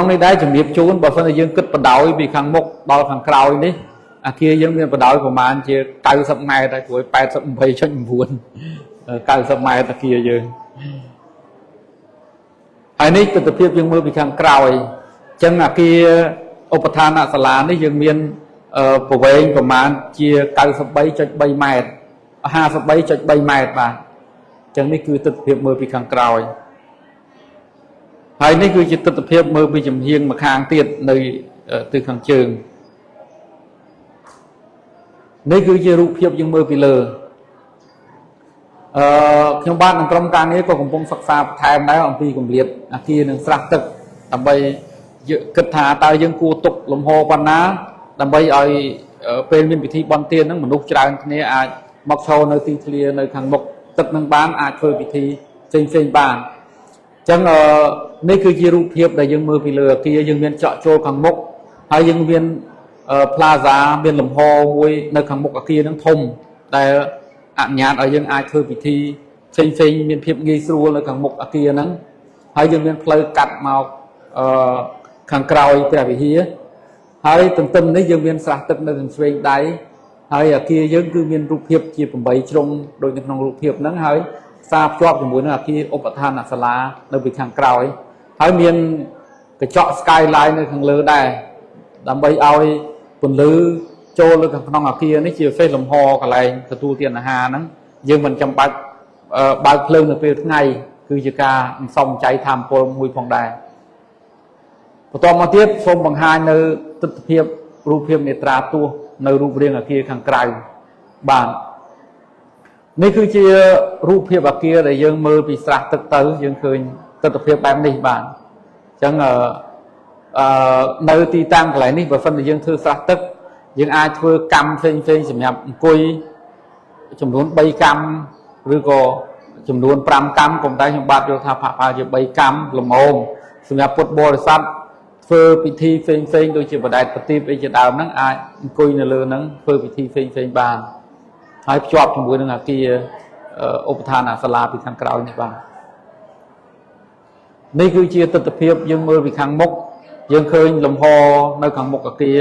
ក្នុងនេះដែរជំរាបជូនបើសិនជាយើងគិតបណ្ដោយពីខាងមុខដល់ខាងក្រោយនេះអាគារយើងមានបណ្ដោយប្រហែលជា90ម៉ែត្រហើយព្រោះ88.9 90ម៉ែត្រអាគារយើងហើយនេះទិដ្ឋភាពយើងមើលពីខាងក្រោយអញ្ចឹងអាគារឧបឋានសាលានេះយើងមានប្រវែងប្រហែលជា93.3ម៉ែត្រ53.3ម៉ែត្របាទអញ្ចឹងនេះគឺទិដ្ឋភាពមើលពីខាងក្រោយហើយនេះគឺជាទិដ្ឋភាពមើលពីចំហៀងម្ខាងទៀតនៅទិសខាងជើងនេះគឺជារូបភាពយើងមើលពីលើអឺខ្ញុំបាទនឹងក្រុមការងារក៏កំពុងសិក្សាបន្ថែមដែរអំពីកម្រិតអាគារនិងស្រះទឹកដើម្បីគិតថាតើយើងគួរទុកលំហប៉ុណ្ណាដើម្បីឲ្យពេលមានពិធីបុណ្យទានហ្នឹងមនុស្សច្រើនគ្នាអាចមកឈរនៅទីធ្លានៅខាងមុខទឹកនឹងបានអាចធ្វើពិធីផ្សេងផ្សេងបានអញ្ចឹងនេះគឺជារូបភាពដែលយើងមើលពីលើអាគារយើងមានចកចូលខាងមុខហើយយើងមាន plaza មានលំហមួយនៅខាងមុខអាគារហ្នឹងធំដែលអនុញ្ញាតឲ្យយើងអាចធ្វើពិធីផ្សេងផ្សេងមានភាពងាយស្រួលនៅខាងមុខអាគារហ្នឹងហើយយើងមានផ្លូវកាត់មកអឺខាងក្រោយព្រះវិហារហើយទន្ទឹមនេះយើងមានស្រះទឹកនៅខាងឆ្វេងដៃហើយអាគារយើងគឺមានរូបភាពជា8ជ្រុងដូចនៅក្នុងរូបភាពហ្នឹងហើយផ្សារភ្ជាប់ជាមួយនឹងអាគារឧបឋានសាលានៅពីខាងក្រោយហើយមានកញ្ចក់ skylight នៅខាងលើដែរដើម្បីឲ្យពន្លឺចូលនៅខាងក្នុងអាគារនេះជាពិសេសលំហកន្លែងទទួលទានអាហារហ្នឹងយើងមិនចាំបាច់បើកភ្លើងនៅពេលថ្ងៃគឺជាការសន្សំចៃធម៌ពលមួយផងដែរបន្តមកទៀតសូមបង្ហាញនៅទិដ្ឋភាពរូបភាពនេត្រាទស្សន៍នៅរូបរាងអាគារខាងក្រៅបាទនេះគឺជារូបភាពអាគារដែលយើងមើលពីស្រះទឹកទៅយើងឃើញទិដ្ឋភាពបែបនេះបាទអញ្ចឹងអឺនៅទីតាំងកន្លែងនេះបើសិនជាយើងធ្វើស្រះទឹកយើងអាចធ្វើកម្មផ្សេងផ្សេងសម្រាប់អង្គុយចំនួន3កម្មឬក៏ចំនួន5កម្មក៏តែខ្ញុំបាទយល់ថាផាក់ផាជា3កម្មល្មមសម្រាប់ពុទ្ធបរិស័ទធ្វើពិធីផ្សេងផ្សេងដូចជាបដែតប្រទីបអីជាដើមហ្នឹងអាចអង្គុយនៅលើហ្នឹងធ្វើពិធីផ្សេងផ្សេងបានហើយភ្ជាប់ជាមួយនឹងអាគារឧបឋានសាលាពីខាងក្រោយនេះបាទនេះគឺជាទិដ្ឋភាពយើងមើលពីខាងមុខយើងឃើញលំហនៅខាងមុខអាគារ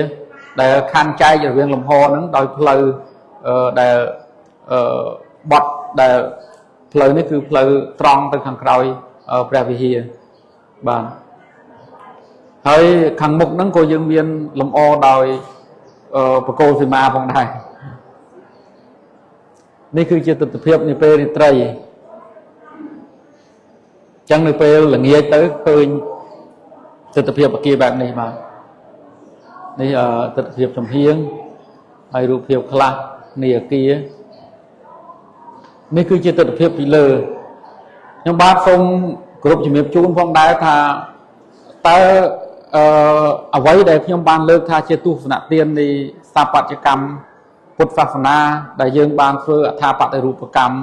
ដែលខណ្ឌចែករវាងលំហហ្នឹងដោយផ្លូវដែលបត់ដែលផ្លូវនេះគឺផ្លូវត្រង់ទៅខាងក្រោយព្រះវិហារបាទហើយខាងមុខហ្នឹងក៏យើងមានលំអដោយបកគោសីមាផងដែរនេះគឺជាទិដ្ឋភាពនៃពេលរាត្រីអញ្ចឹងនៅពេលល្ងាចទៅឃើញទិដ្ឋភាពអាគារបែបនេះបាទនេះទិដ្ឋភាពចំហៀងហើយរូបភាពខ្លះនៃអាគារនេះគឺជាទិដ្ឋភាពពីលើខ្ញុំបាទសូមគោរពជំរាបជូនផងដែរថាតើអឺអ្វីដែលខ្ញុំបានលើកថាជាទស្សនទាននៃស្ថាបត្យកម្មពុទ្ធសាសនាដែលយើងបានធ្វើអត្ថាបតិរូបកម្ម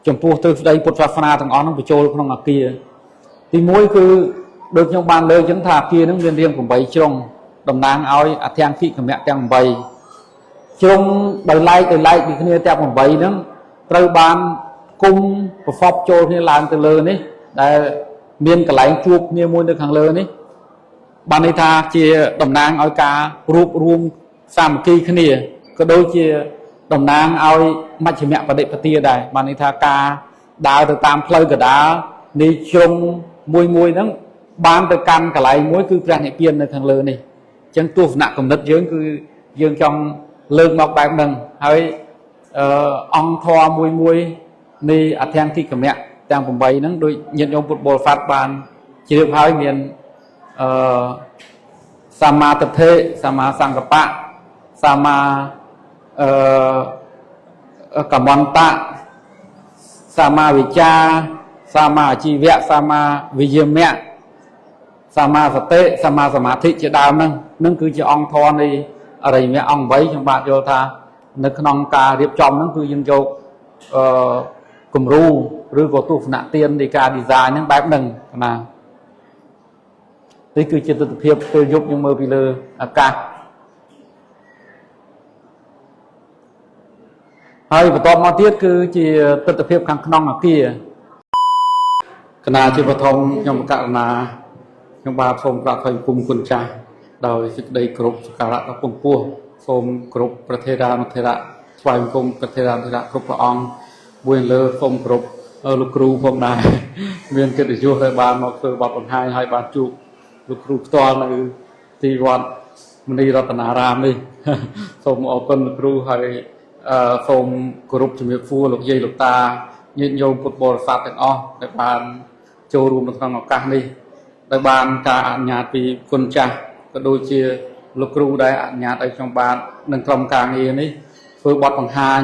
ចំពោះទ្រឹស្ដីពុទ្ធសាសនាទាំងអស់នោះបញ្ចូលក្នុងអាគារទី1គឺដូចខ្ញុំបានលើកចឹងថាអាគារនឹងមានរាង8ជ្រុងតំណាងឲ្យអធង្គិគមៈទាំង8ជ្រុងដោយឡែកដោយឡែកពីគ្នាទាំង8ហ្នឹងត្រូវបានគុំប្រសពចូលគ្នាឡើងទៅលើនេះដែលមានកន្លែងជួបគ្នាមួយនៅខាងលើនេះបានន័យថាជាតំណាងឲ្យការរួបរួមសាមគ្គីគ្នាក៏ដូចជាតំណាងឲ្យមជ្ឈិមបដិបទាដែរបានន័យថាការដើរទៅតាមផ្លូវកដាលនៃជ្រុងមួយមួយហ្នឹងបានទៅកាន់កន្លែងមួយគឺព្រះនិព្វាននៅខាងលើនេះអញ្ចឹងទស្សនៈគំនិតយើងគឺយើងចង់លើកមកបែបហ្នឹងហើយអឺអង្គធម៌មួយមួយនៃអធង្គិគមៈទាំង8ហ្នឹងដូចញាតិញោមពុទ្ធបរិស័ទបានជ្រាបហើយមានអឺសម្មាទិដ្ឋិសម្មាសង្កបៈសម្មាអឺកមន្តៈសម្មាវិចាសម្មាអាជីវៈសម្មាវិយាមៈសម្មាសតិសម្មាសមាធិជាដើមហ្នឹងនឹងគឺជាអង្គធម៌នៃអរិយមគ្គអង្គ8ខ្ញុំបាទយល់ថានៅក្នុងការរៀបចំហ្នឹងគឺយើងយកអឺគំរូឬក៏ទស្សនៈទាននៃការ design ហ្នឹងបែបហ្នឹងណានេះគឺជាទស្សនវិជ្ជាពេលយប់យើងមើលពីលើអាកាសហើយបន្ទាប់មកទៀតគឺជាទស្សនវិជ្ជាខាងក្នុងអាគារគណៈជាបឋមខ្ញុំករុណា ខ្ញុំបាទសូមក្រាបថ្វាយបង្គំគុណចាស់ដោយសេចក្តីគោរពសក្ការៈដល់ពងពោះសូមគោរពព្រះថេរានុថេរៈថ្វាយបង្គំព្រះថេរានុថេរៈគ្រប់ព្រះអង្គមួយលើសូមគោរពលោកគ្រូផងដែរមានកិត្តិយសដែលបានមកធ្វើបទបង្ហាញហើយបានជួបលោកគ្រូផ្ទាល់នៅទីវត្តមនីរតនារាមនេះសូមអរគុណលោកគ្រូហើយសូមគោរពជំរាបសួរលោកយាយលោកតាញាតិញោមពុទ្ធបរិស័ទទាំងអស់ដែលបានចូលរួមនៅក្នុងឱកាសនេះដោយបានការអនុញ្ញាតពីគុណចាស់ក៏ដូចជាលោកគ្រូដែលអនុញ្ញាតឲ្យខ្ញុំបាទនិងក្រុមការងារនេះធ្វើបទបង្ហាញ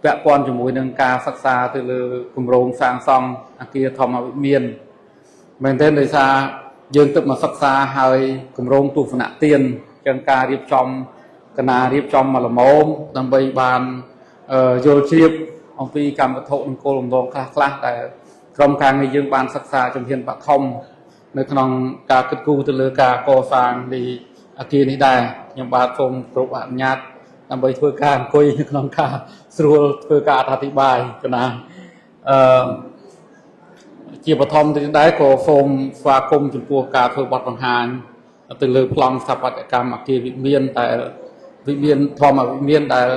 ពាក់ព័ន្ធជាមួយនឹងការសិក្សាទៅលើគម្រោងសាងសង់អគារធម្មវិមានមែនទែនដោយសារយើងទើបមកសិក្សាហើយគម្រោងទស្សនទានចឹងការរៀបចំកណារៀបចំមកល្មមដើម្បីបានយល់ជ្រាបអំពីកម្មវត្ថុនិងគោលបំណងខ្លះៗដែលក្រុមការងារយើងបានសិក្សាជំហានបឋមនៅក្នុងការគិតគូរទៅលើការកសាងនៃអគារនេះដែរខ្ញុំបាទសូមគ្រប់អនុញ្ញាតដើម្បីធ្វើការអង្គុយនៅក្នុងការស្រួលធ្វើការអធិប្បាយកណាអឺជាបឋមទៅដែរក៏សូមស្វាគមន៍ចំពោះការធ្វើបទបង្ហាញទៅលើប្លង់ស្ថាបត្យកម្មអគារវិមានតែវិមានធម្មវិមានដែល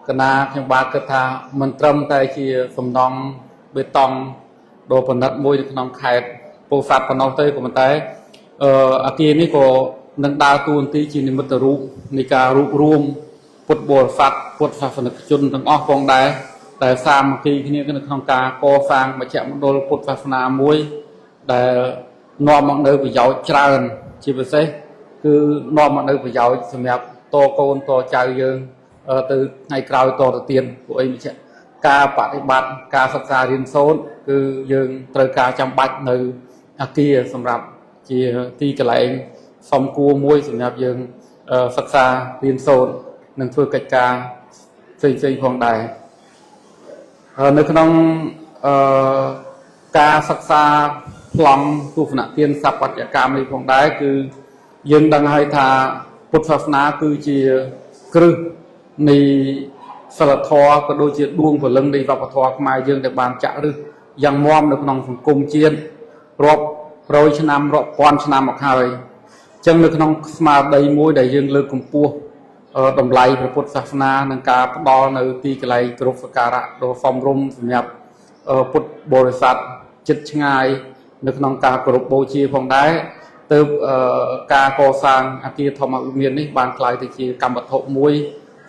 កណាខ្ញុំបាទគិតថាមិនត្រឹមតែជាសំណង់បេតុងដ៏ប្រណិតមួយនៅក្នុងខេត្តពោធិ៍សាត់ប៉ុណ្ណោះទេក៏ប៉ុន្តែអគារនេះក៏នឹងដើរតួនាទីជានិមិត្តរូបនៃការរួបរួមពុទ្ធបរិស័ទពុទ្ធសាសនិកជនទាំងអស់ផងដែរដែលសាមគ្គីគ្នានៅក្នុងការកសាងមជ្ឈមណ្ឌលពុទ្ធសាសនាមួយដែលនាំមកនូវប្រយោជន៍ច្រើនជាពិសេសគឺនាំមកនូវប្រយោជន៍សម្រាប់តកូនតចៅយើងទៅថ្ងៃក្រោយតទៅទៀតពួកអីមជ្ឈការបប្រតិបត្តិការសិក្សារៀនសូត្រគឺយើងត្រូវការចាំបាច់នៅអគារសម្រាប់ជាទីកន្លែងសំគួរមួយសម្រាប់យើងសិក្សារៀនសូត្រនិងធ្វើកិច្ចការផ្សេងៗផងដែរនៅក្នុងអឺការសិក្សាប្លង់ទស្សនទានសបច្ចកម្មនេះផងដែរគឺយើងដឹងហើយថាពុទ្ធសាសនាគឺជាគ្រឹះនៃសិលធម៌ក៏ដូចជាដួងព្រលឹងនៃវប្បធម៌ខ្មែរយើងដែលបានចាក់ឫសយ៉ាងមាំនៅក្នុងសង្គមជាតិរាប់រយឆ្នាំរាប់ពាន់ឆ្នាំមកហើយអញ្ចឹងនៅក្នុងស្មារតីមួយដែលយើងលើកកម្ពស់តម្លៃព្រះពុទ្ធសាសនានិងការផ្ដល់នៅទីកន្លែងគោរពសក្ការៈដ៏សមរម្យសម្រាប់ពុទ្ធបរិស័ទចិត្តឆ្ងាយនៅក្នុងការគោរពបូជាផងដែរទើបការកសាងអគារធម្មវិមាននេះបានក្លាយទៅជាកម្មវត្ថុមួយ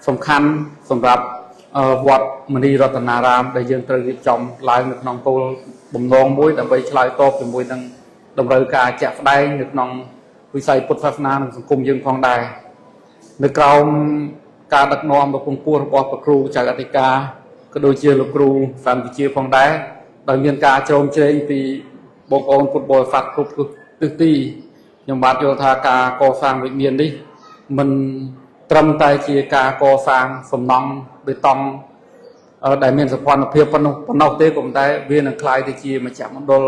សំខាន់សម្រាប់វត្តមនីរតនារាមដែលយើងត្រូវរៀបចំឡើងនៅក្នុងគោលបំណងមួយដើម្បីឆ្លើយតបជាមួយនឹងតម្រូវការជាក់ស្ដែងនៅក្នុងវិស័យពុទ្ធសាសនានិងសង្គមយើងផងដែរនៅក្រោមការដឹកនាំដ៏ពងពោះរបស់ព្រះគ្រូចៅអធិការក៏ដូចជាលោកគ្រូសានវិជាផងដែរដោយមានការជ្រោមជ្រែងពីបងប្អូនពុទ្ធបរិស័ទគ្រប់ទិសទីខ្ញុំបាទយល់ថាការកសាងវិមាននេះមិនត្រឹមតែជាការកសាងសំណង់បេតុងដែលមានសោភ័ណភាពប៉ុណ្ណោះប៉ុណ្ណោះទេក៏ប៉ុន្តែវានឹងក្លាយទៅជាមជ្ឈមណ្ឌល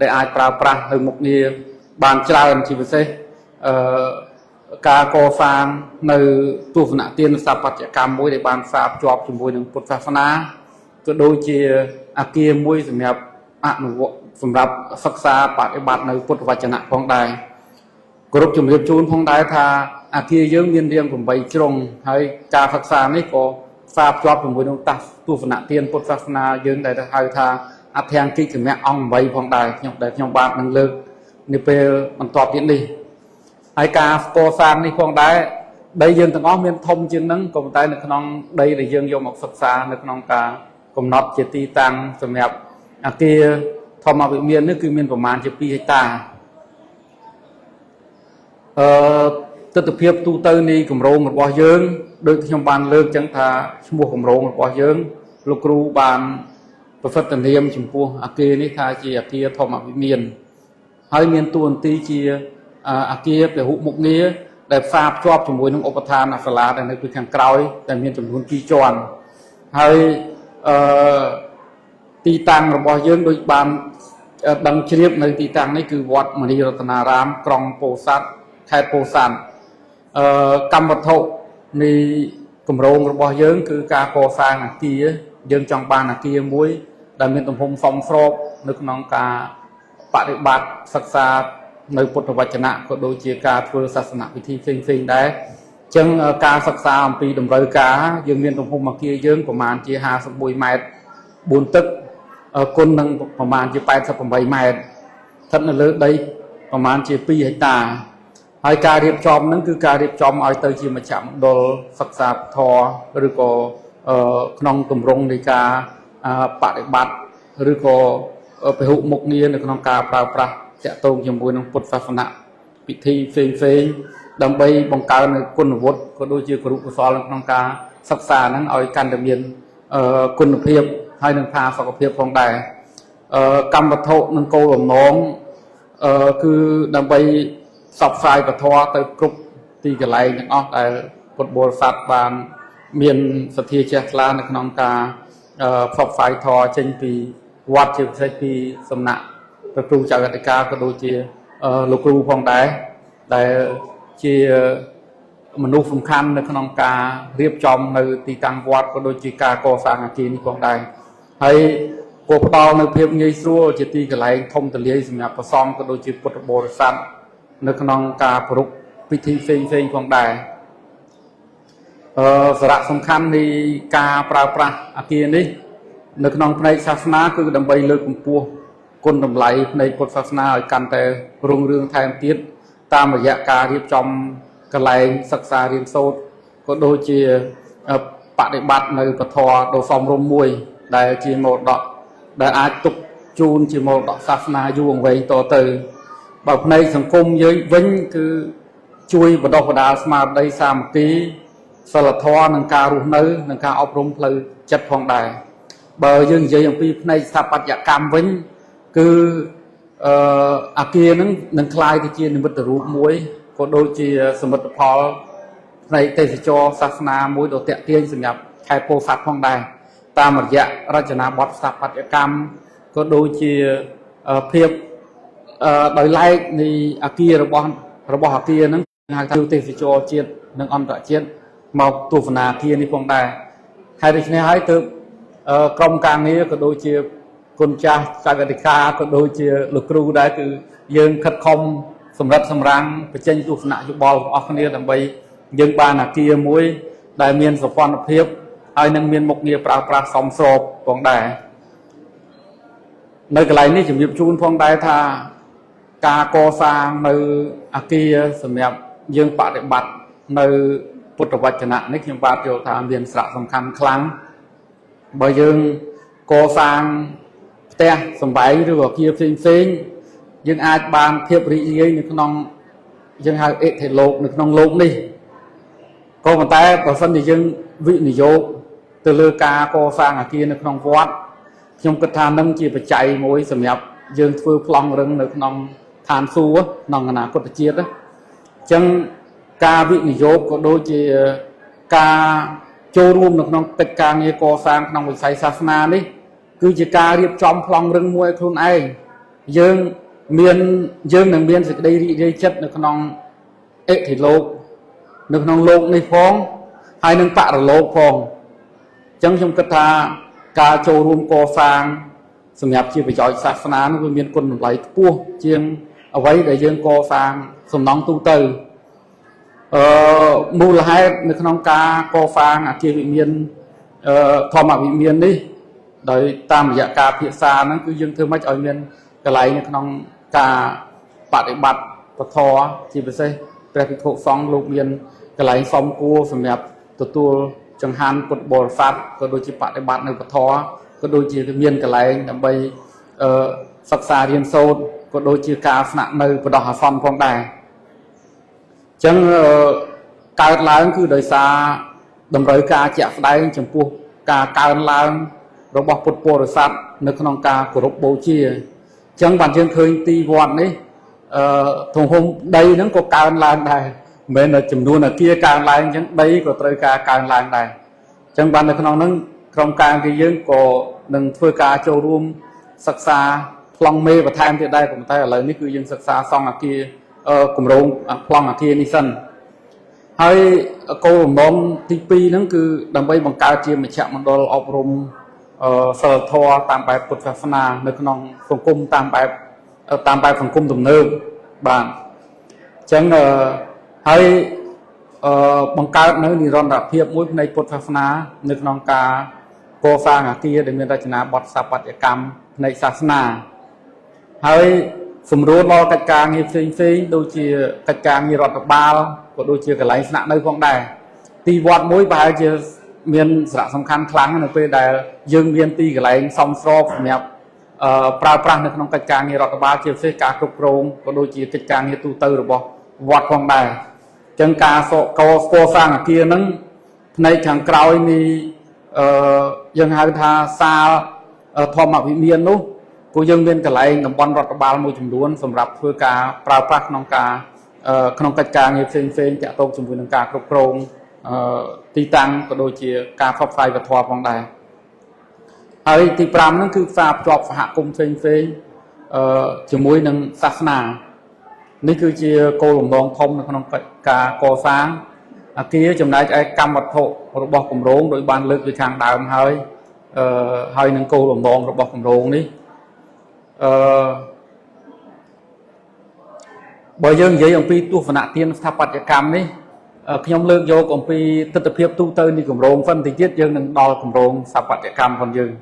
ដែលអាចប្រើប្រាស់នៅមុខងារបានច្រើនជាពិសេសអឺការកសាងនៅទស្សនទានស្ថាបត្យកម្មមួយដែលបានផ្សារភ្ជាប់ជាមួយនឹងពុទ្ធសាសនាក៏ដូចជាអគារមួយសម្រាប់អនុវត្តសម្រាប់សិក្សាបប្រតិបត្តិនៅពុទ្ធវចនៈផងដែរគោរពជំរាបជូនផងដែរថាអគារយើងមានរាង8ជ្រុងហើយការសិក្សានេះក៏ផ្សារភ្ជាប់ជាមួយនឹងទស្សនទានពុទ្ធសាសនាយើងដែលហៅថាអធង្គិកមៈអង្គ8ផងដែរខ្ញុំដែលខ្ញុំបាទនឹងលើកនៅពេលបន្ទាប់ទៀតនេះហើយការកសាងនេះផងដែរដីយើងទាំងអស់មានធំជាងហ្នឹងក៏ប៉ុន្តែនៅក្នុងដីដែលយើងយកមកសិក្សានៅក្នុងការកំណត់ជាទីតាំងសម្រាប់អគារធម្មវិមាននេះគឺមានប្រមាណជា2ហិកតាអឺទស្សនវិជ្ជាទូទៅនៃគម្រោងរបស់យើងដោយខ្ញុំបានលើកចឹងថាឈ្មោះគម្រោងរបស់យើងលោកគ្រូបានប្រសិទ្ធនាមចំពោះអគារនេះថាជាអគារធម្មវិមានហើយមានតួនាទីជាអគារពហុមុខងារដែលផ្សារភ្ជាប់ជាមួយនឹងឧបឋានសាលាដែលនៅពីខាងក្រោយដែលមានចំនួន2ជាន់ហើយអឺទីតាំងរបស់យើងដូចបានដឹងជ្រាបនៅទីតាំងនេះគឺវត្តមនីរតនារាមក្រុងពោធិ៍សាត់ខេត្តពោធិ៍សាត់កម្មវត្ថុនៃគម្រោងរបស់យើងគឺការកសាងអគារយើងចង់បានអគារមួយដែលមានទំហំសមស្របនៅក្នុងការបប្រតិបត្តិសិក្សា នៅពុទ្ធវចនៈក៏ដូចជាការធ្វើសាសនពិធីផ្សេងៗដែរអញ្ចឹងការសិក្សាអំពីតម្រូវការយើងមានទំហំអគារយើងប្រមាណជា51ម៉ែត្រ4ទឹកគុណនឹងប្រមាណជា88ម៉ែត្រស្ថិតនៅលើដីប្រមាណជា2ហិកតាហើយការរៀបចំហ្នឹងគឺការរៀបចំឲ្យទៅជាមជ្ឈមណ្ឌលសិក្សាធម៌ឬក៏ក្នុងទម្រង់នៃការបដិបត្តិឬក៏ពហុមុខងារនៅក្នុងការប្រើប្រាស់តាក់ទងជាមួយនឹងពុទ្ធសាសនៈពិធីផ្សេងផ្សេងដើម្បីបង្កើននូវគុណវុឌ្ឍក៏ដូចជាគរុកោសលនៅក្នុងការសិក្សាហ្នឹងឲ្យកាន់តែមានគុណភាពហើយនឹងផាសុកភាពផងដែរកម្មវត្ថុនិងគោលបំណងគឺដើម្បីផ្សព្វផ្សាយពធទៅគ្រប់ទីកន្លែងទាំងអស់ដែលពុទ្ធបរិស័ទបានមានសទ្ធាជ្រះថ្លានៅក្នុងការផ្សព្វផ្សាយធម៌ចេញពីវត្តជាពិសេសពីសំណាក់ព្រះគ្រូចៅអធិការក៏ដូចជាលោកគ្រូផងដែរដែលជាមនុស្សសំខាន់នៅក្នុងការរៀបចំនៅទីតាំងវត្តក៏ដូចជាការកសាងអគារនេះផងដែរហើយក៏ផ្ដល់នៅភាពងាយស្រួលជាទីកន្លែងធំទូលាយសម្រាប់ព្រះសង្ឃក៏ដូចជាពុទ្ធបរិស័ទនៅក្នុងការប្រារព្ធពិធីផ្សេងៗផងដែរសារៈសំខាន់នៃការប្រើប្រាស់អគារនេះនៅក្នុងផ្នែកសាសនាគឺដើម្បីលើកកម្ពស់គុណតម្លៃផ្នែកពុទ្ធសាសនាឲ្យកាន់តែរុងរឿងថែមទៀតតាមរយៈការរៀបចំកន្លែងសិក្សារៀនសូត្រក៏ដូចជាបដិបត្តិនៅពធដ៏សមរម្យមួយដែលជាមរតកដែលអាចទុកជូនជាមរតកសាសនាយូរអង្វែងតទៅបើផ្នែកសង្គមយើងវិញគឺជួយបណ្ដុះបណ្ដាលស្មារតីសាមគ្គីសិលធម៌និងការរស់នៅនិងការអប់រំផ្លូវចិត្តផងដែរបើយើងនិយាយអំពីផ្នែកស្ថាបត្យកម្មវិញគឺអាគារហ្នឹងនឹងក្លាយទៅជានិមិត្តរូបមួយក៏ដូចជាសមិទ្ធផលផ្នែកទេសចរសាសនាមួយដ៏ទាក់ទាញសម្រាប់ខេត្តពោធិ៍សាត់ផងដែរតាមរយៈរចនាបថស្ថាបត្យកម្មក៏ដូចជាភាពដោយឡែកនៃអាគាររបស់អាគារហ្នឹងហៅថាទេសចរជាតិនិងអន្តរជាតិមកទស្សនាអាគារនេះផងដែរហើយដូច្នេះហើយទើបក្រុមការងារក៏ដូចជាគុណចាស់ចៅអធិការក៏ដូចជាលោកគ្រូដែរគឺយើងខិតខំសម្រិតសម្រាំងបញ្ចេញទស្សនៈយោបល់របស់គ្នាដើម្បីយើងបានអាគារមួយដែលមានសោភ័ណភាពហើយនឹងមានមុខងារប្រើប្រាស់សមស្របផងដែរនៅកន្លែងនេះជំរាបជូនផងដែរថាការកសាងនៅអាគារសម្រាប់យើងបដិបត្តិនៅពុទ្ធវចនៈនេះខ្ញុំបាទយល់ថាមានសារៈសំខាន់ខ្លាំងបើយើងកសាងផ្ទះសម្បែងឬក៏អាគារផ្សេងផ្សេងយើងអាចបានភាពរីករាយនៅក្នុងយើងហៅអិធិលោកនៅក្នុងលោកនេះក៏ប៉ុន្តែបើសិនជាយើងវិនិយោគទៅលើការកសាងអាគារនៅក្នុងវត្តខ្ញុំគិតថានឹងជាបច្ច័យមួយសម្រាប់យើងធ្វើប្លង់រឹងនៅក្នុងឋានសួគ៌ក្នុងអនាគតជាតិអញ្ចឹងការវិនិយោគក៏ដូចជាការចូលរួមនៅក្នុងកិច្ចការងារកសាងក្នុងវិស័យសាសនានេះគឺជាការរៀបចំប្លង់រឹងមួយឲ្យខ្លួនឯងយើងមានយើងនឹងមានសេចក្តីរីករាយចិត្តនៅក្នុងអិធិលោកនៅក្នុងលោកនេះផងហើយនឹងបរលោកផងអញ្ចឹងខ្ញុំគិតថាការចូលរួមកសាងសម្រាប់ជាប្រយោជន៍សាសនានោះវាមានគុណតម្លៃខ្ពស់ជាងអ្វីដែលយើងកសាងសំណង់ទូទៅមូលហេតុនៅក្នុងការកសាងអគារវិមានធម្មវិមាននេះដោយតាមរយៈការពិភាក្សាហ្នឹងគឺយើងធ្វើម៉េចឲ្យមានកន្លែងនៅក្នុងការបដិបត្តិពធជាពិសេសព្រះភិក្ខុសង្ឃលោកមានកន្លែងសមគួរសម្រាប់ទទួលចង្ហាន់ពុទ្ធបរិស័ទក៏ដូចជាបដិបត្តិនៅពធក៏ដូចជាមានកន្លែងដើម្បីសិក្សារៀនសូត្រក៏ដូចជាការស្នាក់នៅបណ្ដោះអាសន្នផងដែរអញ្ចឹងកើតឡើងគឺដោយសារតម្រូវការជាក់ស្ដែងចំពោះការកើនឡើងរបស់ពុទ្ធបរិស័ទនៅក្នុងការគោរពបូជាអញ្ចឹងបានយើងឃើញទីវត្តនេះទំហំដីហ្នឹងក៏កើនឡើងដែរមិនមែនតែចំនួនអគារកើនឡើងអញ្ចឹងដីក៏ត្រូវការកើនឡើងដែរអញ្ចឹងបាននៅក្នុងហ្នឹងក្រុមការងារយើងក៏នឹងធ្វើការចូលរួមសិក្សាប្លង់មេបន្ថែមទៀតដែរប៉ុន្តែឥឡូវនេះគឺយើងសិក្សាសង់អគារគម្រោងប្លង់អគារនេះសិនហើយគោលបំណងទី2ហ្នឹងគឺដើម្បីបង្កើតជាមជ្ឈមណ្ឌលអប់រំសិលធម៌តាមបែបពុទ្ធសាសនានៅក្នុងសង្គមតាមបែបសង្គមទំនើប បាទអញ្ចឹងអឺហើយអឺបង្កើតនៅនិរន្តរភាពមួយផ្នែកពុទ្ធសាសនានៅក្នុងការកសាងអគារដែលមានរចនាបថស្ថាបត្យកម្មផ្នែកសាសនាហើយសម្រួលដល់កិច្ចការងារផ្សេងផ្សេងដូចជាកិច្ចការងាររដ្ឋបាលក៏ដូចជាកន្លែងស្នាក់នៅផងដែរទីវត្តមួយប្រហែលជាមានសារៈសំខាន់ខ្លាំងនៅពេលដែលយើងមានទីកន្លែងសមស្របសម្រាប់ប្រើប្រាស់នៅក្នុងកិច្ចការងាររដ្ឋបាលជាពិសេសការគ្រប់គ្រងក៏ដូចជាកិច្ចការងារទូទៅរបស់វត្តផងដែរអញ្ចឹងការសកកសាងអគារហ្នឹងផ្នែកខាងក្រោយនៃអឺយើងហៅថាសាលធម្មវិមាននោះព្រោះយើងមានកន្លែងតំបន់រដ្ឋបាលមួយចំនួនសម្រាប់ធ្វើការប្រើប្រាស់ក្នុងការក្នុងកិច្ចការងារផ្សេងផ្សេងទាក់ទងជាមួយនឹងការគ្រប់គ្រងទីតាំងក៏ដូចជាការផ្សព្វផ្សាយវប្បធម៌ផងដែរហើយទី5ហ្នឹងគឺផ្សារភ្ជាប់សហគមន៍ផ្សេងផ្សេងជាមួយនឹងសាសនានេះគឺជាគោលបំណងធំនៅក្នុងការកសាងអគារចំណែកឯកម្មវត្ថុរបស់គម្រោងដោយបានលើកពីខាងដើមហើយហើយនឹងគោលបំណងរបស់គម្រោងនេះអឺបើយើងនិយាយអំពីទស្សនទានស្ថាបត្យកម្មនេះខ្ញុំលើកយកអំពីទស្សនវិជ្ជាទូទៅនៃគម្រោងប៉ុន្តែទៀតយើងនឹងដល់គម្រោងស្ថាបត្យកម្មរបស់យើង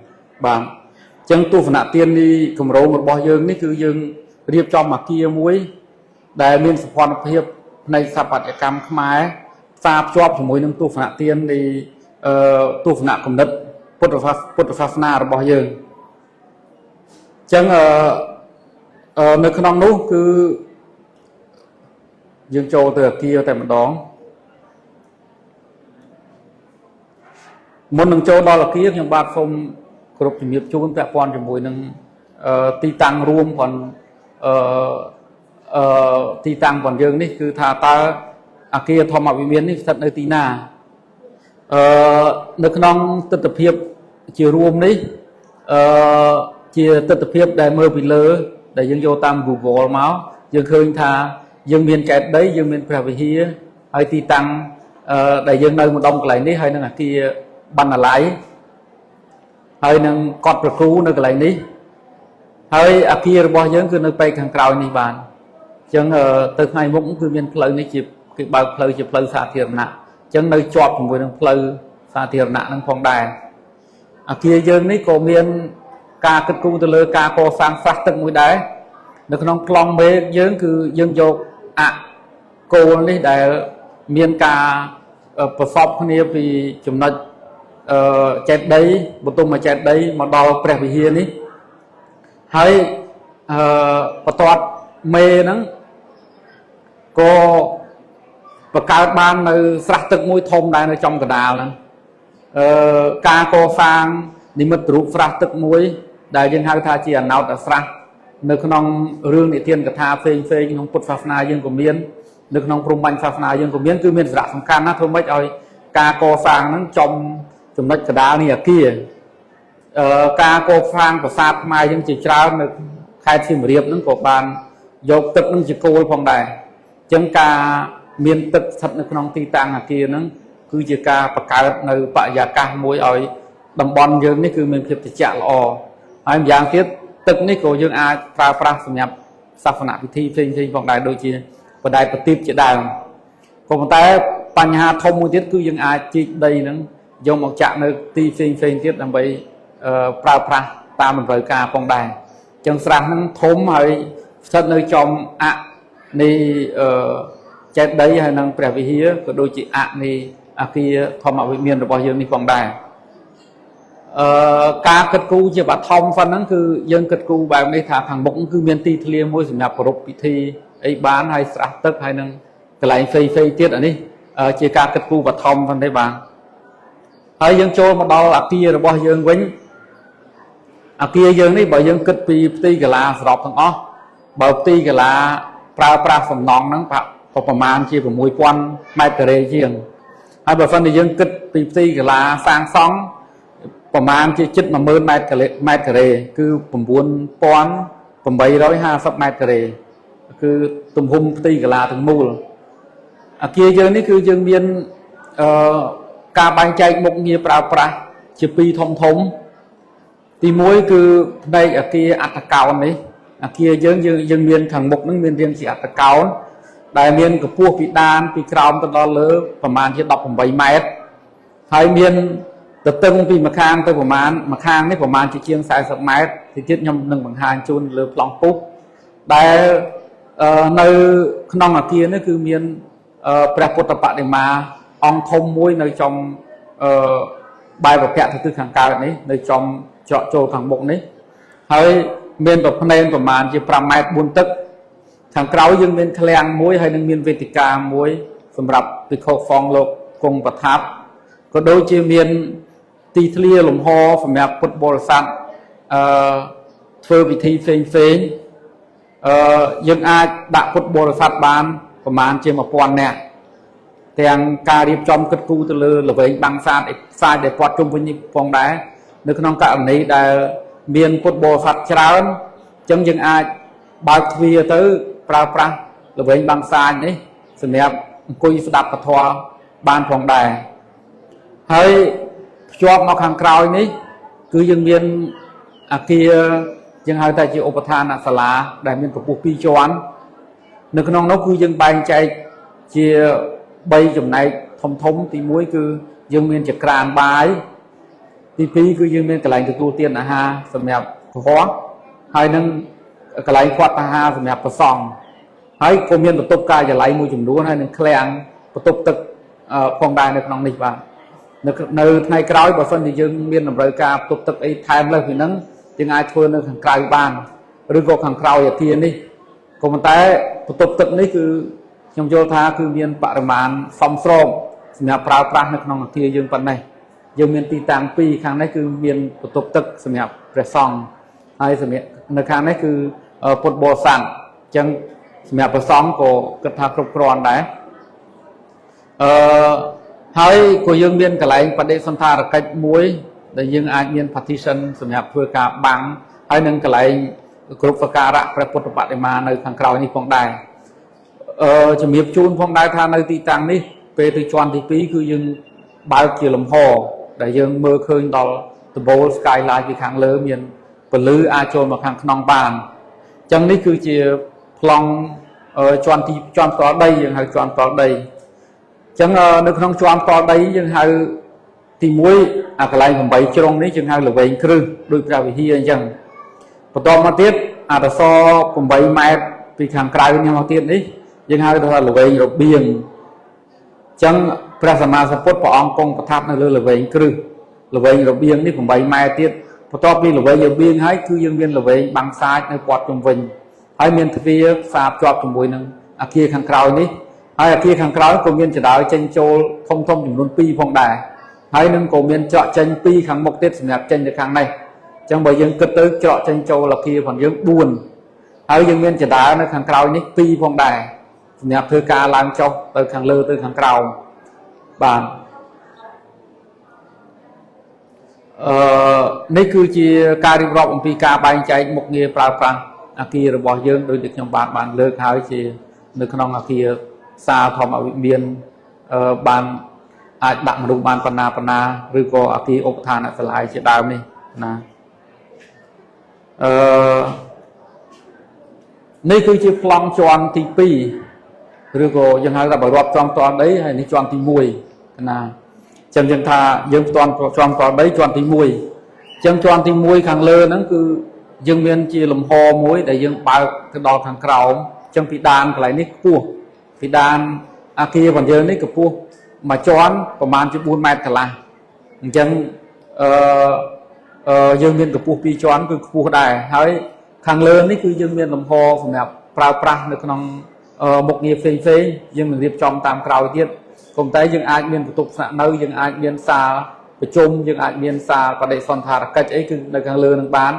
បាទអញ្ចឹងទស្សនទាននៃគម្រោងរបស់យើងនេះគឺយើងរៀបចំអគារមួយដែលមានសោភ័ណភាពផ្នែកស្ថាបត្យកម្មខ្មែរផ្សារភ្ជាប់ជាមួយនឹងទស្សនទាននៃទស្សនៈគំនិតពុទ្ធសាសនារបស់យើងអញ្ចឹងនៅក្នុងនោះគឺយើងចូលទៅអគារតែម្ដងមុននឹងចូលដល់អគារខ្ញុំបាទសូមគោរពជំរាបជូនពាក់ព័ន្ធជាមួយនឹងទីតាំងរួមផងអឺអឺទីតាំងរបស់យើងនេះគឺថាតើអគារធម្មវិមាននេះស្ថិតនៅទីណានៅក្នុងទស្សនវិជ្ជារួមនេះជាទស្សនវិជ្ជាដែលមើលពីលើដែលយើងយកតាម Google មកយើងឃើញថាយើងមានចេតិយយើងមានព្រះវិហារហើយទីតាំងដែលយើងនៅម្ដុំកន្លែងនេះហើយនឹងអគារបណ្ណាល័យហើយនឹងកត់ប្រគ្រូនៅកន្លែងនេះហើយអគាររបស់យើងគឺនៅបែកខាងក្រោយនេះបានអញ្ចឹងទៅថ្ងៃមុខគឺមានផ្លូវនេះជាគេបើកផ្លូវជាផ្លូវសាធារណៈអញ្ចឹងនៅជាប់ជាមួយនឹងផ្លូវសាធារណៈនឹងផងដែរអគារយើងនេះក៏មានការគិតគូរទៅលើការកសាងស្រះទឹកមួយដែរនៅក្នុងប្លង់មេយើងគឺយើងយកអគោលនេះដែលមានការប្រសពគ្នាពីចំណុចចេតិយបន្ទុំចេតិយមកដល់ព្រះវិហារនេះហើយបន្ទាត់មេហ្នឹងក៏បង្កើតបាននៅស្រះទឹកមួយធំដែរនៅចំកណ្ដាលហ្នឹងការកសាងនិមិត្តរូបស្រះទឹកមួយដែលយើងហៅថាជាអណោតស្រះនៅក្នុងរឿងនិទានកថាផ្សេងផ្សេងក្នុងពុទ្ធសាសនាយើងក៏មាននៅក្នុងព្រហ្មញ្ញសាសនាយើងក៏មានគឺមានសារៈសំខាន់ណាស់ធ្វើម៉េចឲ្យការកសាងហ្នឹងចំចំណុចកណ្ដាលនៃអគារការកសាងប្រាសាទខ្មែរយើងជាច្រើននៅខេត្តសៀមរាបហ្នឹងក៏បានយកទឹកហ្នឹងជាគោលផងដែរអញ្ចឹងការមានទឹកស្ថិតនៅក្នុងទីតាំងអគារហ្នឹងគឺជាការបង្កើតនៅបរិយាកាសមួយឲ្យតំបន់យើងនេះគឺមានភាពត្រជាក់ល្អហើយម្យ៉ាងទៀតទឹកនេះក៏យើងអាចប្រើប្រាស់សម្រាប់សាសនពិធីផ្សេងៗផងដែរដូចជាបដែតប្រទីបជាដើមក៏ប៉ុន្តែបញ្ហាធំមួយទៀតគឺយើងអាចជីកដីហ្នឹងយកមកចាក់នៅទីផ្សេងផ្សេងទៀតដើម្បីប្រើប្រាស់តាមតម្រូវការផងដែរអញ្ចឹងស្រះហ្នឹងធំហើយស្ថិតនៅចំអនៃចេតិយហើយនិងព្រះវិហារក៏ដូចជាអនៃអគារធម្មវិមានរបស់យើងនេះផងដែរការគិតគូរជាបឋមប៉ុណ្ណឹងគឺយើងគិតគូរបែបនេះថាខាងមុខគឺមានទីធ្លាមួយសម្រាប់ប្រារព្ធពិធីអីបានហើយស្រះទឹកហើយនឹងកន្លែងផ្សេងផ្សេងទៀតអានេះជាការគិតគូរបឋមប៉ុណ្ណេះបាទហើយយើងចូលមកដល់អគាររបស់យើងវិញអគារយើងនេះបើយើងគិតពីផ្ទៃកាឡាសរុបទាំងអស់បើផ្ទៃកាឡាប្រើប្រាស់សំណង់ហ្នឹងប្រមាណជា6000ម៉ែត្រការ៉េជាងហើយបើសិនជាយើងគិតពីផ្ទៃកាឡាសាងសង់ប្រមាណជាជិត10000ម៉ែត្រការ៉េគឺ9850ម៉ែត្រការ៉េគឺទំហំផ្ទៃកាឡាទាំងមូលអគារយើងនេះគឺយើងមានការបែងចែកមុខងារប្រើប្រាស់ជាពីរធំធំទី1គឺផ្នែកអគារអត្តកោណនេះ អាគារយើងយើងយើងមានខាងមុខហ្នឹងមានរាងជាអត្តកោណដែលមានកម្ពស់ពីដានពីក្រោមទៅដល់លើប្រហែលជា18ម៉ែត្រហើយមានទទឹងពីម្ខាងទៅប្រមាណម្ខាងនេះប្រមាណជាជាង40ម៉ែត្រទីទៀតខ្ញុំនឹងបង្ហាញជូនលើប្លង់ពុះដែលនៅក្នុងអាគារនេះគឺមានព្រះពុទ្ធបដិមាអង្គធំមួយនៅចំអឺបែរប្រភពទៅទិសខាងកើតនេះនៅចំច្រកចូលខាងមុខនេះហើយមានប្រភ្នែនប្រមាណជា5ម៉ែត្រ4ទឹកខាងក្រោយយើងមានឃ្លាំងមួយហើយនឹងមានវេទិកាមួយសម្រាប់ភិក្ខុសង្ឃលោកគង់ប្រថាប់ក៏ដូចជាមានទីធ្លាលំហសម្រាប់ពុទ្ធបរិស័ទអឺធ្វើពិធីផ្សេងផ្សេងយើងអាចដាក់ពុទ្ធបរិស័ទបានប្រមាណជា1000នាក់ទាំងការរៀបចំគិតគូរទៅលើល្វែងបាំងសាតផ្សាយដែលព័ទ្ធជុំវិញនេះផងដែរនៅក្នុងករណីដែលមានពុទ្ធបរិស័ទច្រើនអញ្ចឹងយើងអាចបើកទ្វារទៅប្រើប្រាស់ល្វែងបាំងសាចនេះសម្រាប់អង្គុយស្ដាប់ពធបានផងដែរហើយភ្ជាប់មកខាងក្រោយនេះគឺយើងមានអាគារយើងហៅថាជាឧបឋានសាលាដែលមានកម្ពស់2ជាន់នៅក្នុងនោះគឺយើងបែងចែកជា3ចំណែកធំធំទី1គឺយើងមានចក្រានបាយទី2គឺយើងមានកន្លែងទទួលទានអាហារសម្រាប់កុហកហើយនឹងកន្លែងផាត់អាហារសម្រាប់ព្រះសង្ឃហើយក៏មានបន្ទប់ការិយាល័យមួយចំនួនហើយនឹងឃ្លាំងបន្ទប់ទឹកផងដែរនៅក្នុងនេះបាទនៅនៅថ្ងៃក្រោយបើសិនជាយើងមានតម្រូវការបន្ទប់ទឹកអីថែមលើសពីហ្នឹងយើងអាចធ្វើនៅខាងក្រៅបានឬក៏ខាងក្រោយអាគារនេះក៏ប៉ុន្តែបន្ទប់ទឹកនេះគឺខ្ញុំយល់ថាគឺមានបរិមាណសមស្របសម្រាប់ប្រើប្រាស់នៅក្នុងអាគារយើងប៉ុណ្ណេះយើងមានទីតាំងពីរខាងនេះគឺមានបន្ទប់ទឹកសម្រាប់ព្រះសង្ឃហើយសម្រាប់នៅខាងនេះគឺពុទ្ធបរិស័ទអញ្ចឹងសម្រាប់ព្រះសង្ឃក៏គិតថាគ្រប់គ្រាន់ដែរអឺហើយក៏យើងមានកន្លែងបដិសណ្ឋារកិច្ចមួយដែលយើងអាចមាន partition សម្រាប់ធ្វើការបាំងហើយនឹងកន្លែងគ្រប់សក្ការៈព្រះពុទ្ធបដិមានៅខាងក្រោយនេះផងដែរអឺជំរាបជូនផងដែរថានៅទីតាំងនេះពេលទៅជាន់ទី2គឺយើងបើកជាលំហដែលយើងមើលឃើញដល់ដំបូល skylight ពីខាងលើមានពន្លឺអាចចូលមកខាងក្នុងបានអញ្ចឹងនេះគឺជាប្លង់ជាន់ទីជាន់ផ្ទាល់ដីយើងហៅជាន់ផ្ទាល់ដីអញ្ចឹងនៅក្នុងជាន់ផ្ទាល់ដីយើងហៅទី1អាកន្លែង8ជ្រុងនេះយើងហៅល្វែងគ្រឹះដោយព្រះវិហារអញ្ចឹងបន្ទាប់មកទៀតអាតស8ម៉ែត្រពីខាងក្រៅនេះមកទៀតនេះយើងហៅថាល្វែងរបៀងអញ្ចឹងព្រះសម្មាសម្ពុទ្ធព្រះអង្គគង់ប្រថាប់នៅលើល្វែងគ្រឹះល្វែងរបៀងនេះ8ម៉ែត្រទៀតបន្ទាប់ពីល្វែងរបៀងហើយគឺយើងមានល្វែងបាំងសាចនៅព័ទ្ធជុំវិញហើយមានទ្វារផ្សារភ្ជាប់ជាមួយនឹងអាគារខាងក្រោយនេះហើយអាគារខាងក្រោយក៏មានជណ្ដើរចេញចូលធំធំចំនួន2ផងដែរហើយនឹងក៏មានច្រកចេញ2ខាងមុខទៀតសម្រាប់ចេញទៅខាងនេះអញ្ចឹងបើយើងគិតទៅច្រកចេញចូលអាគាររបស់យើង4ហើយយើងមានជណ្ដើរនៅខាងក្រោយនេះ2ផងដែរសម្រាប់ធ្វើការឡើងចុះទៅខាងលើទៅខាងក្រោមបាទអឺនេះគឺជាការរៀបរាប់អំពីការបែងចែកមុខងារប្រើប្រាស់អាគាររបស់យើងដោយដែលខ្ញុំបានបានលើកហើយជានៅក្នុងអាគារសាលធម្មវិមានអឺបានអាចដាក់មនុស្សបានបណ្ណាបណ្ណាឬក៏អាគារឧបឋានសាលាជាដើមនេះណាអឺនេះគឺជាប្លង់ជាន់ទី2ឬក៏យើងហៅថាបើរាប់ជាន់តដីហើយនេះជាន់ទី1ណាចឹងយើងថាយើងផ្ទាន់ជាន់តដីជាន់ទី1ចឹងជាន់ទី1ខាងលើហ្នឹងគឺយើងមានជាលំហមួយដែលយើងបើកទៅដល់ខាងក្រោមចឹងពីដានកន្លែងនេះខ្ពស់ពីដានអាគាររបស់យើងនេះកម្ពស់មួយជាន់ប្រហែលជា4ម៉ែត្រកន្លះអញ្ចឹងអឺអឺយើងមានកម្ពស់2ជាន់គឺខ្ពស់ដែរហើយខាងលើនេះគឺយើងមានលំហសម្រាប់ប្រើប្រាស់នៅក្នុងមុខងារផ្សេងផ្សេងយើងនឹងរៀបចំតាមក្រោយទៀតក៏តែយើងអាចមានបន្ទប់ស្នាក់នៅយើងអាចមានសាលប្រជុំយើងអាចមានសាលបដិសណ្ឋារកិច្ចអីគឺនៅខាងលើនឹងបាន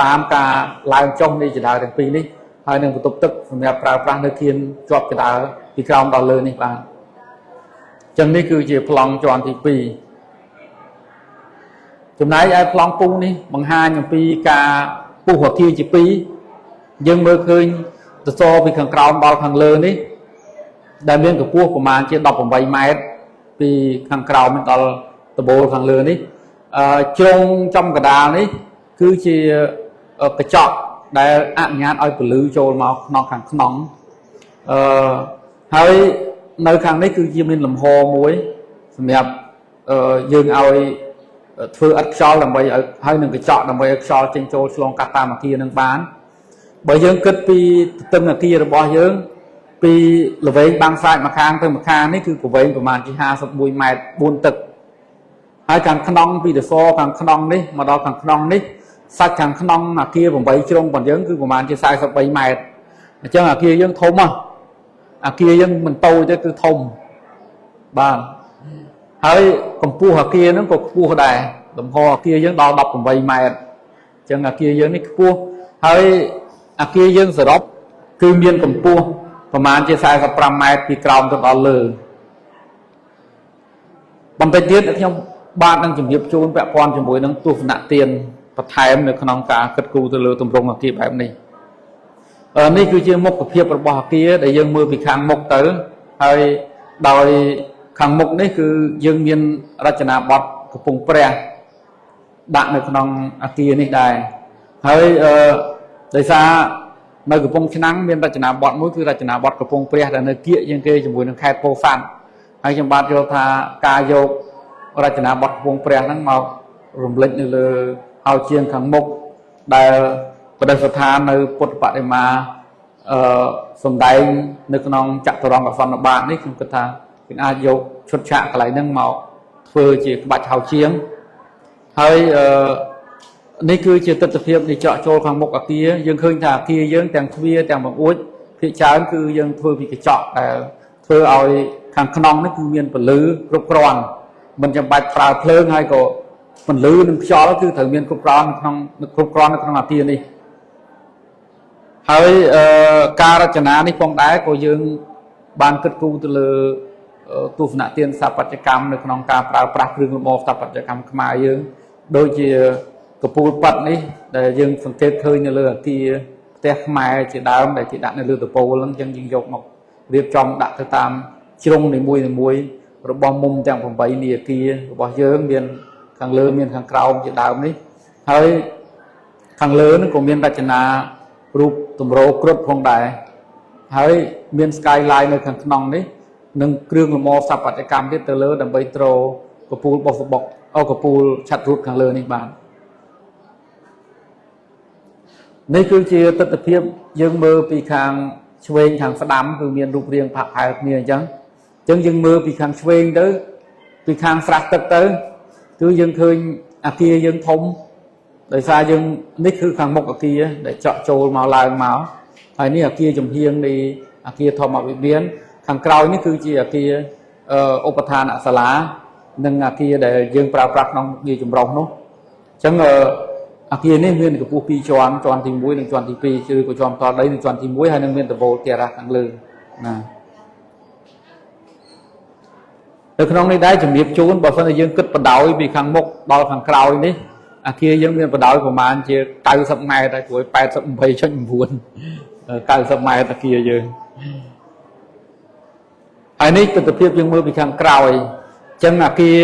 តាមការឡើងចុះនៃជណ្ដើរទាំងពីរនេះហើយនឹងបន្ទប់ទឹកសម្រាប់ប្រើប្រាស់នៅគៀនជាប់ជណ្ដើរពីក្រោមដល់លើនេះបាទអញ្ចឹងនេះគឺជាប្លង់ជាន់ទី2ចំណែកឯប្លង់ពុះនេះបង្ហាញអំពីការពុះអាគារជា2យើងមើលឃើញសសរពីខាងក្រោមដល់ខាងលើនេះដែលមានកម្ពស់ប្រមាណជា18ម៉ែត្រពីខាងក្រោមដល់ដំបូលខាងលើនេះអឺជ្រុងចំកដាលនេះគឺជាកញ្ចក់ ដែលអនុញ្ញាតឲ្យពលឺចូលមកក្នុងខាងក្នុងអឺហើយនៅខាងនេះគឺជាមានលំហមួយសម្រាប់យើងឲ្យធ្វើឥដ្ឋខ្យល់ដើម្បីឲ្យហើយនឹងកញ្ចក់ដើម្បីឲ្យខ្យល់ចេញចូលឆ្លងកាត់តាមអគារនឹងបានបើយើងគិតពីទទឹងអគាររបស់យើងពីល្វែងបាំងសាច់ម្ខាងទៅម្ខាងនេះគឺប្រវែងប្រមាណជា51ម៉ែត្រ4ទឹកហើយខាងក្នុងពីទសខាងក្នុងនេះមកដល់ខាងក្នុងនេះសាច់ខាងក្នុងអគារ8ជ្រុងរបស់យើងគឺប្រមាណជា43ម៉ែត្រអញ្ចឹងអគារយើងធំហ៎អគារយើងមិនតូចទេគឺធំបាទហើយកម្ពស់អគារហ្នឹងក៏ខ្ពស់ដែរលំហអគារយើងដល់18ម៉ែត្រអញ្ចឹងអគារយើងនេះខ្ពស់ហើយអគារយើងសរុបគឺមានកម្ពស់ប្រមាណជា45ម៉ែត្រពីក្រោមទៅដល់លើបន្តិចទៀតខ្ញុំបាទនឹងជម្រាបជូនពាក់ព័ន្ធជាមួយនឹងទស្សនទានបន្ថែមនៅក្នុងការគិតគូរទៅលើទម្រង់អគារបែបនេះនេះគឺជាមុខភាពរបស់អគារដែលយើងមើលពីខាងមុខទៅហើយដោយខាងមុខនេះគឺយើងមានរចនាបថកំពង់ព្រះដាក់នៅក្នុងអគារនេះដែរហើយអឺដោយសារនៅកំពង់ឆ្នាំងមានរចនាបថមួយគឺរចនាបថកំពង់ព្រះដែលនៅគៀកជាងគេជាមួយនឹងខេត្តពោធិ៍សាត់ហើយខ្ញុំបាទយល់ថាការយករចនាបថកំពង់ព្រះហ្នឹងមករំលេចនៅលើហៅជាងខាងមុខដែលប្រតិស្ថាននៅពុទ្ធបដិមាអឺសំដែងនៅក្នុងចតុរង្គសន្និបាតនេះខ្ញុំគិតថាយើងអាចយកឈុតឆាកកន្លែងហ្នឹងមកធ្វើជាក្បាច់ហៅជាងហើយអឺនេះគឺជាទស្សនវិជ្ជានៃចកចូលខាងមុខអគារយើងឃើញថាអគារយើងទាំងទ្វារទាំងបង្អួចភាគច្រើនគឺយើងធ្វើពីកញ្ចក់ដែលធ្វើឲ្យខាងក្នុងនេះគឺមានពលឺគ្រប់គ្រាន់មិនចាំបាច់ប្រើភ្លើងហើយក៏ពលឺនិងខ្យល់គឺត្រូវមានគ្រប់គ្រាន់ក្នុងគ្រប់គ្រាន់នៅក្នុងអគារនេះហើយការរចនានេះផងដែរក៏យើងបានគិតគូរទៅលើទស្សនទានស្ថាបត្យកម្មនៅក្នុងការប្រើប្រាស់គ្រឿងលម្អស្ថាបត្យកម្មខ្មែរយើងដូចជាកពូលប៉ាត់នេះដែលយើងសង្កេតឃើញនៅលើអគារផ្ទះខ្មែរជាដើមដែលគេដាក់នៅលើតពោលហ្នឹងអញ្ចឹងយើងយកមករៀបចំដាក់ទៅតាមជ្រុងនីមួយៗរបស់មុំទាំង8នៃអគាររបស់យើងមានខាងលើមានខាងក្រោមជាដើមនេះហើយខាងលើហ្នឹងក៏មានរចនារូបទម្រគ្រុឌផងដែរហើយមាន skyline នៅខាងក្នុងនេះនិងគ្រឿងលម្អស្ថាបត្យកម្មទៀតទៅលើដើម្បីទ្រកពូលបុសបុកអូកពូលឆាត់រូតខាងលើនេះបាទនេះគឺជាទស្សនវិជ្ជាយើងមើលពីខាងឆ្វេងខាងស្ដាំគឺមានរូបរាងផាក់ផែលគ្នាអញ្ចឹងអញ្ចឹងយើងមើលពីខាងឆ្វេងទៅពីខាងស្រះទឹកទៅគឺយើងឃើញអគារយើងធំដោយសារយើងនេះគឺខាងមុខអគារដែលចកចូលមកឡើងមកហើយនេះអគារចំហៀងនៃអគារធម្មវិមានខាងក្រោយនេះគឺជាអគារឧបឋានសាលានិងអគារដែលយើងប្រើប្រាស់ក្នុងងារចម្រុះនោះអញ្ចឹងអគារនេះមានកម្ពស់2ជាន់ជាន់ទី1និងជាន់ទី2ឬក៏ជាន់តដីនិងជាន់ទី1ហើយនឹងមានដំបូលតារ៉ាស់ខាងលើណានៅក្នុងនេះដែរជំរាបជូនបើសិនជាយើងគិតបដោយពីខាងមុខដល់ខាងក្រោយនេះអគារយើងមានបដោយប្រមាណជា90ម៉ែត្រហើយព្រោះ88.9 90ម៉ែត្រអគារយើងហើយនេះទស្សនវិជ្ជាយើងមើលពីខាងក្រោយអញ្ចឹងអគារ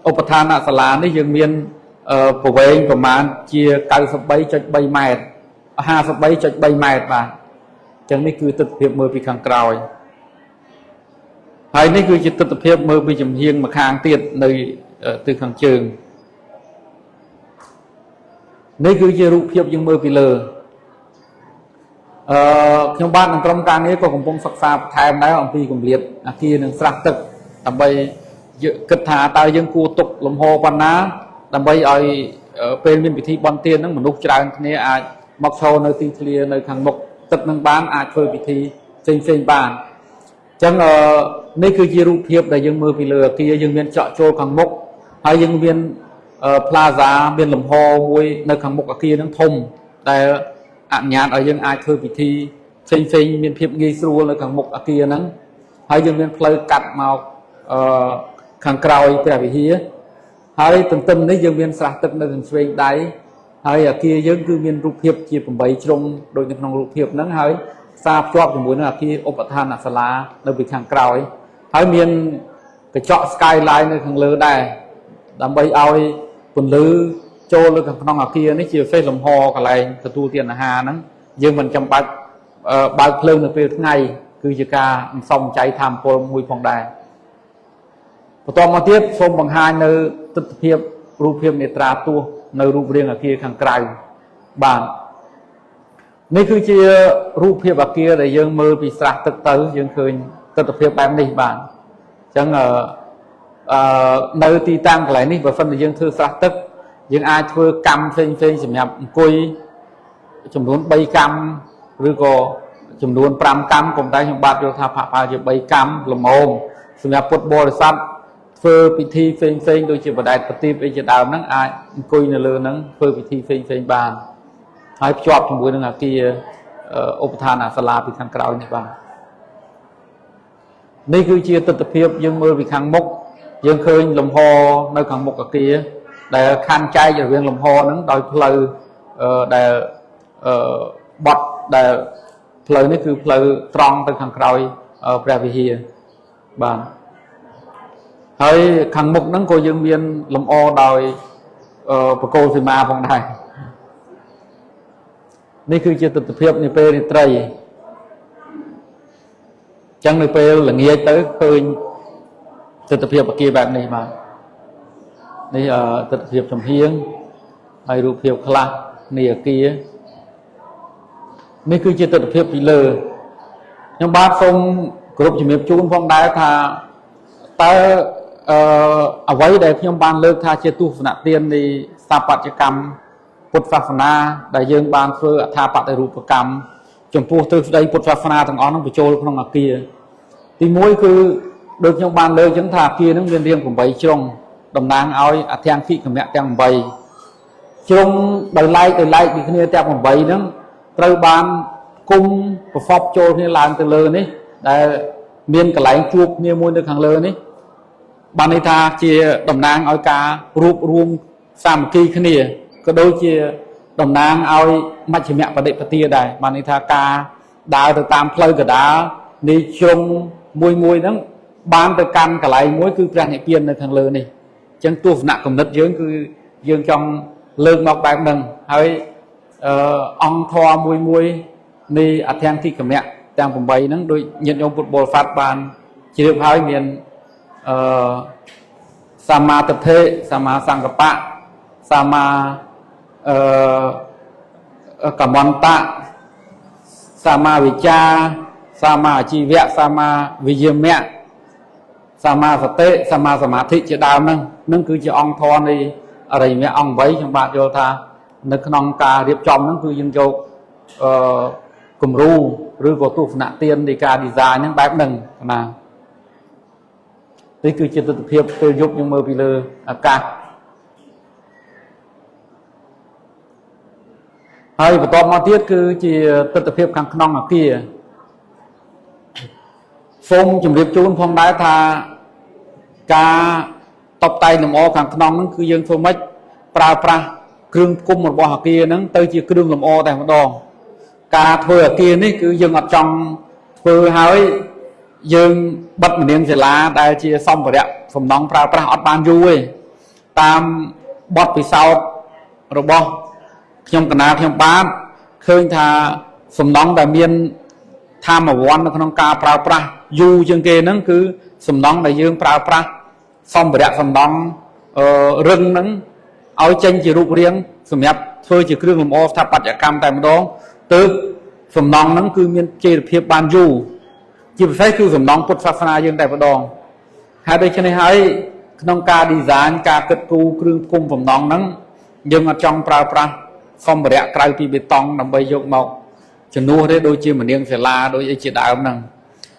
ឧបឋានសាលានេះយើងមានប្រវែងប្រមាណជា93.3ម៉ែត្រ53.3ម៉ែត្របាទអញ្ចឹងនេះគឺទស្សនវិជ្ជាមើលពីខាងក្រោយហើយនេះគឺជាទស្សនវិជ្ជាមើលពីចំហៀងម្ខាងទៀតនៅទិសខាងជើងនេះគឺជារូបភាពយើងមើលពីលើអឺខ្ញុំបាទនឹងក្រុមការងារក៏កំពុងសិក្សាបន្ថែមដែរអំពីកម្រិតអគារនិងស្រះទឹកដើម្បីគិតថាតើយើងគួរទុកលំហប៉ុណ្ណាដើម្បីឲ្យពេលមានពិធីបុណ្យទានហ្នឹងមនុស្សច្រើនគ្នាអាចមកឈរនៅទីធ្លានៅខាងមុខទឹកនឹងបានអាចធ្វើពិធីផ្សេងផ្សេងបានអញ្ចឹងនេះគឺជារូបភាពដែលយើងមើលពីលើអគារយើងមានចកចូលខាងមុខហើយយើងមាន plaza មានលំហមួយនៅខាងមុខអគារហ្នឹងធំដែលអនុញ្ញាតឲ្យយើងអាចធ្វើពិធីផ្សេងផ្សេងមានភាពងាយស្រួលនៅខាងមុខអគារហ្នឹងហើយយើងមានផ្លូវកាត់មកអឺខាងក្រោយព្រះវិហារហើយទន្ទឹមនេះយើងមានស្រះទឹកនៅខាងឆ្វេងដៃហើយអគារយើងគឺមានរូបភាពជា8ជ្រុងដូចនៅក្នុងរូបភាពហ្នឹងហើយផ្សារភ្ជាប់ជាមួយនឹងអគារឧបឋានសាលានៅពីខាងក្រោយហើយមានកញ្ចក់ skyline នៅខាងលើដែរដើម្បីឲ្យពន្លឺ ចូលលើខាងក្នុងអាគារនេះជាពិសេសលំហកន្លែងទទួលទានអាហារហ្នឹងយើងមិនចាំបាច់បើកភ្លើងនៅពេលថ្ងៃគឺជាការអន្សំចៃធម្មពលមួយផងដែរបន្តមកទៀតសូមបង្ហាញនៅទស្សនភាពរូបភាពនេត្រាទស្សន៍នៅរូបរាងអាគារខាងក្រៅបាទនេះគឺជារូបភាពអាគារដែលយើងមើលពីស្រះទឹកទៅយើងឃើញទស្សនភាពបែបនេះបាទអញ្ចឹងអឺនៅទីតាំងកន្លែងនេះបើសិនជាយើងធ្វើស្រះទឹកយើងអាចធ្វើកម្មផ្សេងផ្សេងសម្រាប់អង្គុយចំនួន3កម្មឬក៏ចំនួន5កម្មក៏តែខ្ញុំបាទយល់ថាផាក់ផាជា3កម្មល្មមសម្រាប់ពុទ្ធបរិស័ទធ្វើពិធីផ្សេងផ្សេងដូចជាបដែតប្រទីបអីជាដើមហ្នឹងអាចអង្គុយនៅលើហ្នឹងធ្វើពិធីផ្សេងផ្សេងបានហើយភ្ជាប់ជាមួយនឹងអាគារឧបឋានអាសាលាពីខាងក្រោយនេះបាទនេះគឺជាទស្សនភាពយើងមើលពីខាងមុខយើងឃើញលំហនៅខាងមុខអាគារដែលខណ្ឌចែករវាងលំហហ្នឹងដោយផ្លូវដែលបត់ដែលផ្លូវនេះគឺផ្លូវត្រង់ទៅខាងក្រោយព្រះវិហារបាទហើយខាងមុខហ្នឹងក៏យើងមានលំអដោយបកគោលសីមាផងដែរនេះគឺជាទស្សនភាពនៃពេលរាត្រីអញ្ចឹងនៅពេលល្ងាចទៅឃើញទស្សនភាពអាគារបែបនេះបាទនេះទស្សនភាពចំហៀងហើយរូបភាពខ្លះនៃអាគារនេះគឺជាទស្សនភាពពីលើខ្ញុំបាទសូមគោរពជំរាបជូនផងដែរថាតើអ្វីដែលខ្ញុំបានលើកថាជាទស្សនទាននៃស្ថាបត្យកម្មពុទ្ធសាសនាដែលយើងបានធ្វើអត្ថាបតិរូបកម្មចំពោះទ្រឹស្ដីពុទ្ធសាសនាទាំងអស់នោះបញ្ចូលក្នុងអាគារទី1គឺដូចខ្ញុំបានលើកចឹងថាអាគារនឹងមានរាង8ជ្រុងតំណាងឲ្យអធង្គិគមៈទាំង8ជ្រុងដោយឡែកដោយឡែកពីគ្នាទាំង8ហ្នឹងត្រូវបានគុំប្រសពចូលគ្នាឡើងទៅលើនេះដែលមានកន្លែងជួបគ្នាមួយនៅខាងលើនេះបានន័យថាជាតំណាងឲ្យការរួបរួមសាមគ្គីគ្នាក៏ដូចជាតំណាងឲ្យមជ្ឈិមបដិបទាដែរបានន័យថាការដើរទៅតាមផ្លូវកដាលនៃជ្រុងមួយមួយហ្នឹងបានទៅកាន់កន្លែងមួយគឺព្រះនិព្វាននៅខាងលើនេះអញ្ចឹងទស្សនៈគំនិតយើងគឺយើងចង់លើកមកបែបហ្នឹងហើយអង្គធម៌មួយមួយនៃអធង្គិគមៈទាំង8ហ្នឹងដូចញាតិញោមពុទ្ធបរិស័ទបានជ្រាបហើយមានសម្មាទិដ្ឋិសម្មាសង្កបៈសម្មាកមន្តៈសម្មាវិចាសម្មាអាជីវៈសម្មាវិយាមៈសម្មាសតិសម្មាសមាធិជាដើមហ្នឹងនឹងគឺជាអង្គធម៌នៃអរិយមគ្គអង្គ8ខ្ញុំបាទយល់ថានៅក្នុងការរៀបចំហ្នឹងគឺយើងយកគំរូឬក៏ទស្សនៈទាននៃការ design ហ្នឹងបែបហ្នឹងណានេះគឺជាទស្សនភាពពេលយប់យើងមើលពីលើអាកាសហើយបន្ទាប់មកទៀតគឺជាទស្សនភាពខាងក្នុងអាគារសូមជម្រាបជូនផងដែរថាការតបតែងលម្អខាងក្នុងហ្នឹងគឺយើងធ្វើម៉េចប្រើប្រាស់គ្រឿងផ្គុំរបស់អាគារហ្នឹងទៅជាគ្រឿងលម្អតែម្ដងការធ្វើអាគារនេះគឺយើងអត់ចង់ធ្វើហើយយើងបិទមនាងសិលាដែលជាសម្ភារៈសំណង់ប្រើប្រាស់អត់បានយូរទេតាមបទពិសោធន៍របស់ខ្ញុំកណាខ្ញុំបាទឃើញថាសំណង់ដែលមានធម្មវ័ននៅក្នុងការប្រើប្រាស់យូរជាងគេហ្នឹងគឺសំណង់ដែលយើងប្រើប្រាស់សម្ភារៈសំណង់រឹងហ្នឹងឲ្យចេញជារូបរាងសម្រាប់ធ្វើជាគ្រឿងលម្អស្ថាបត្យកម្មតែម្ដងទើបសំណង់ហ្នឹងគឺមានចីរភាពបានយូរជាពិសេសគឺសំណង់ពុទ្ធសាសនាយើងតែម្ដងហើយដូច្នេះហើយក្នុងការ design ការគិតគូរគ្រឿងផ្គុំសំណង់ហ្នឹងយើងអត់ចង់ប្រើប្រាស់សម្ភារៈក្រៅពីបេតុងដើម្បីយកមកជំនួសទេដូចជាមនាងសិលាដូចអីជាដើមហ្នឹង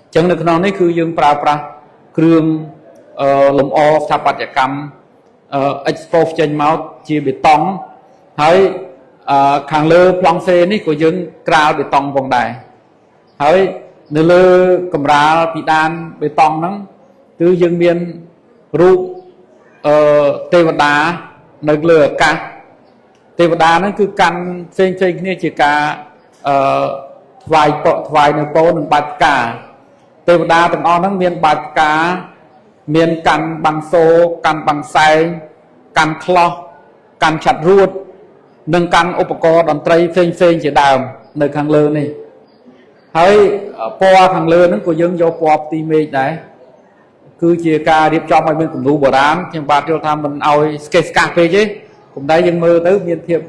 អញ្ចឹងនៅក្នុងនេះគឺយើងប្រើប្រាស់គ្រឿងលម្អស្ថាបត្យកម្ម expose ចេញមកជាបេតុងហើយខាងលើប្លង់សេនេះក៏យើងក្រាលបេតុងផងដែរហើយនៅលើកម្រាលពីដានបេតុងហ្នឹងគឺយើងមានរូបទេវតានៅលើអាកាសទេវតាហ្នឹងគឺកាន់ផ្សេងផ្សេងគ្នាជាការថ្វាយពថ្វាយនៅពោនិងបាច់ផ្កាទេវតាទាំងអស់ហ្នឹងមានបាច់ផ្កាមានកាន់បាំងសូកាន់បាំងសែងកាន់ខ្លោះ កាន់ឆាត់រួតនិងកាន់ឧបករណ៍តន្ត្រីផ្សេងផ្សេងជាដើមនៅខាងលើនេះហើយពណ៌ខាងលើហ្នឹងក៏យើងយកពណ៌ផ្ទីមេឃដែរគឺជាការរៀបចំឲ្យមានគំរូបុរាណខ្ញុំបាទយល់ថាមិនឲ្យស្កេះស្កាស់ពេកទេគុំតែយើងមើលទៅមានភាព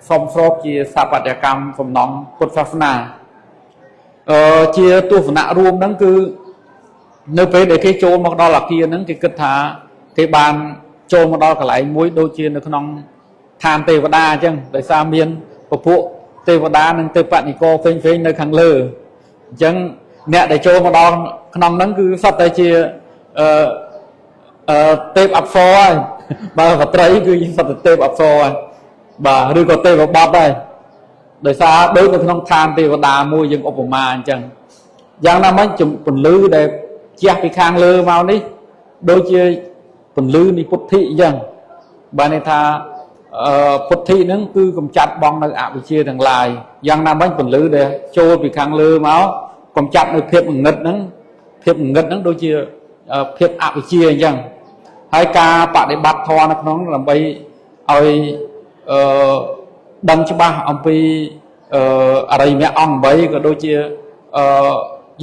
សមស្របជាស្ថាបត្យកម្មសំណង់ពុទ្ធសាសនាជាទស្សនៈរួមហ្នឹងគឺនៅពេលដែលគេចូលមកដល់អាគារហ្នឹងគេគិតថាគេបានចូលមកដល់កន្លែងមួយដូចជានៅក្នុងឋានទេវតាអញ្ចឹងដោយសារមានពពួកទេវតានិងទេពនិករផ្សេងៗនៅខាងលើអញ្ចឹងអ្នកដែលចូលមកដល់ក្នុងហ្នឹងគឺសុទ្ធតែជាអឺអឺទេពអប្សរហើយបើស្ត្រីគឺសុទ្ធតែទេពអប្សរហើយបាទឬក៏ទេវបុត្រដែរដោយសារដូចនៅក្នុងឋានទេវតាមួយយើងឧបមាអញ្ចឹងយ៉ាងណាមិញពន្លឺដែលជះពីខាងលើមកនេះដូចជាពន្លឺនៃពុទ្ធិអញ្ចឹងបានន័យថាពុទ្ធិហ្នឹងគឺកំចាត់បងនៅអវិជ្ជាទាំងឡាយយ៉ាងណាមិញពន្លឺដែលចូលពីខាងលើមកកំចាត់នៅភាពងងឹតហ្នឹងភាពងងឹតហ្នឹងដូចជាភាពអវិជ្ជាអញ្ចឹងហើយការបដិបត្តិធម៌នៅក្នុងដើម្បីឲ្យអឺដឹងច្បាស់អំពីអរិយមគ្គអង្គ8ក៏ដូចជា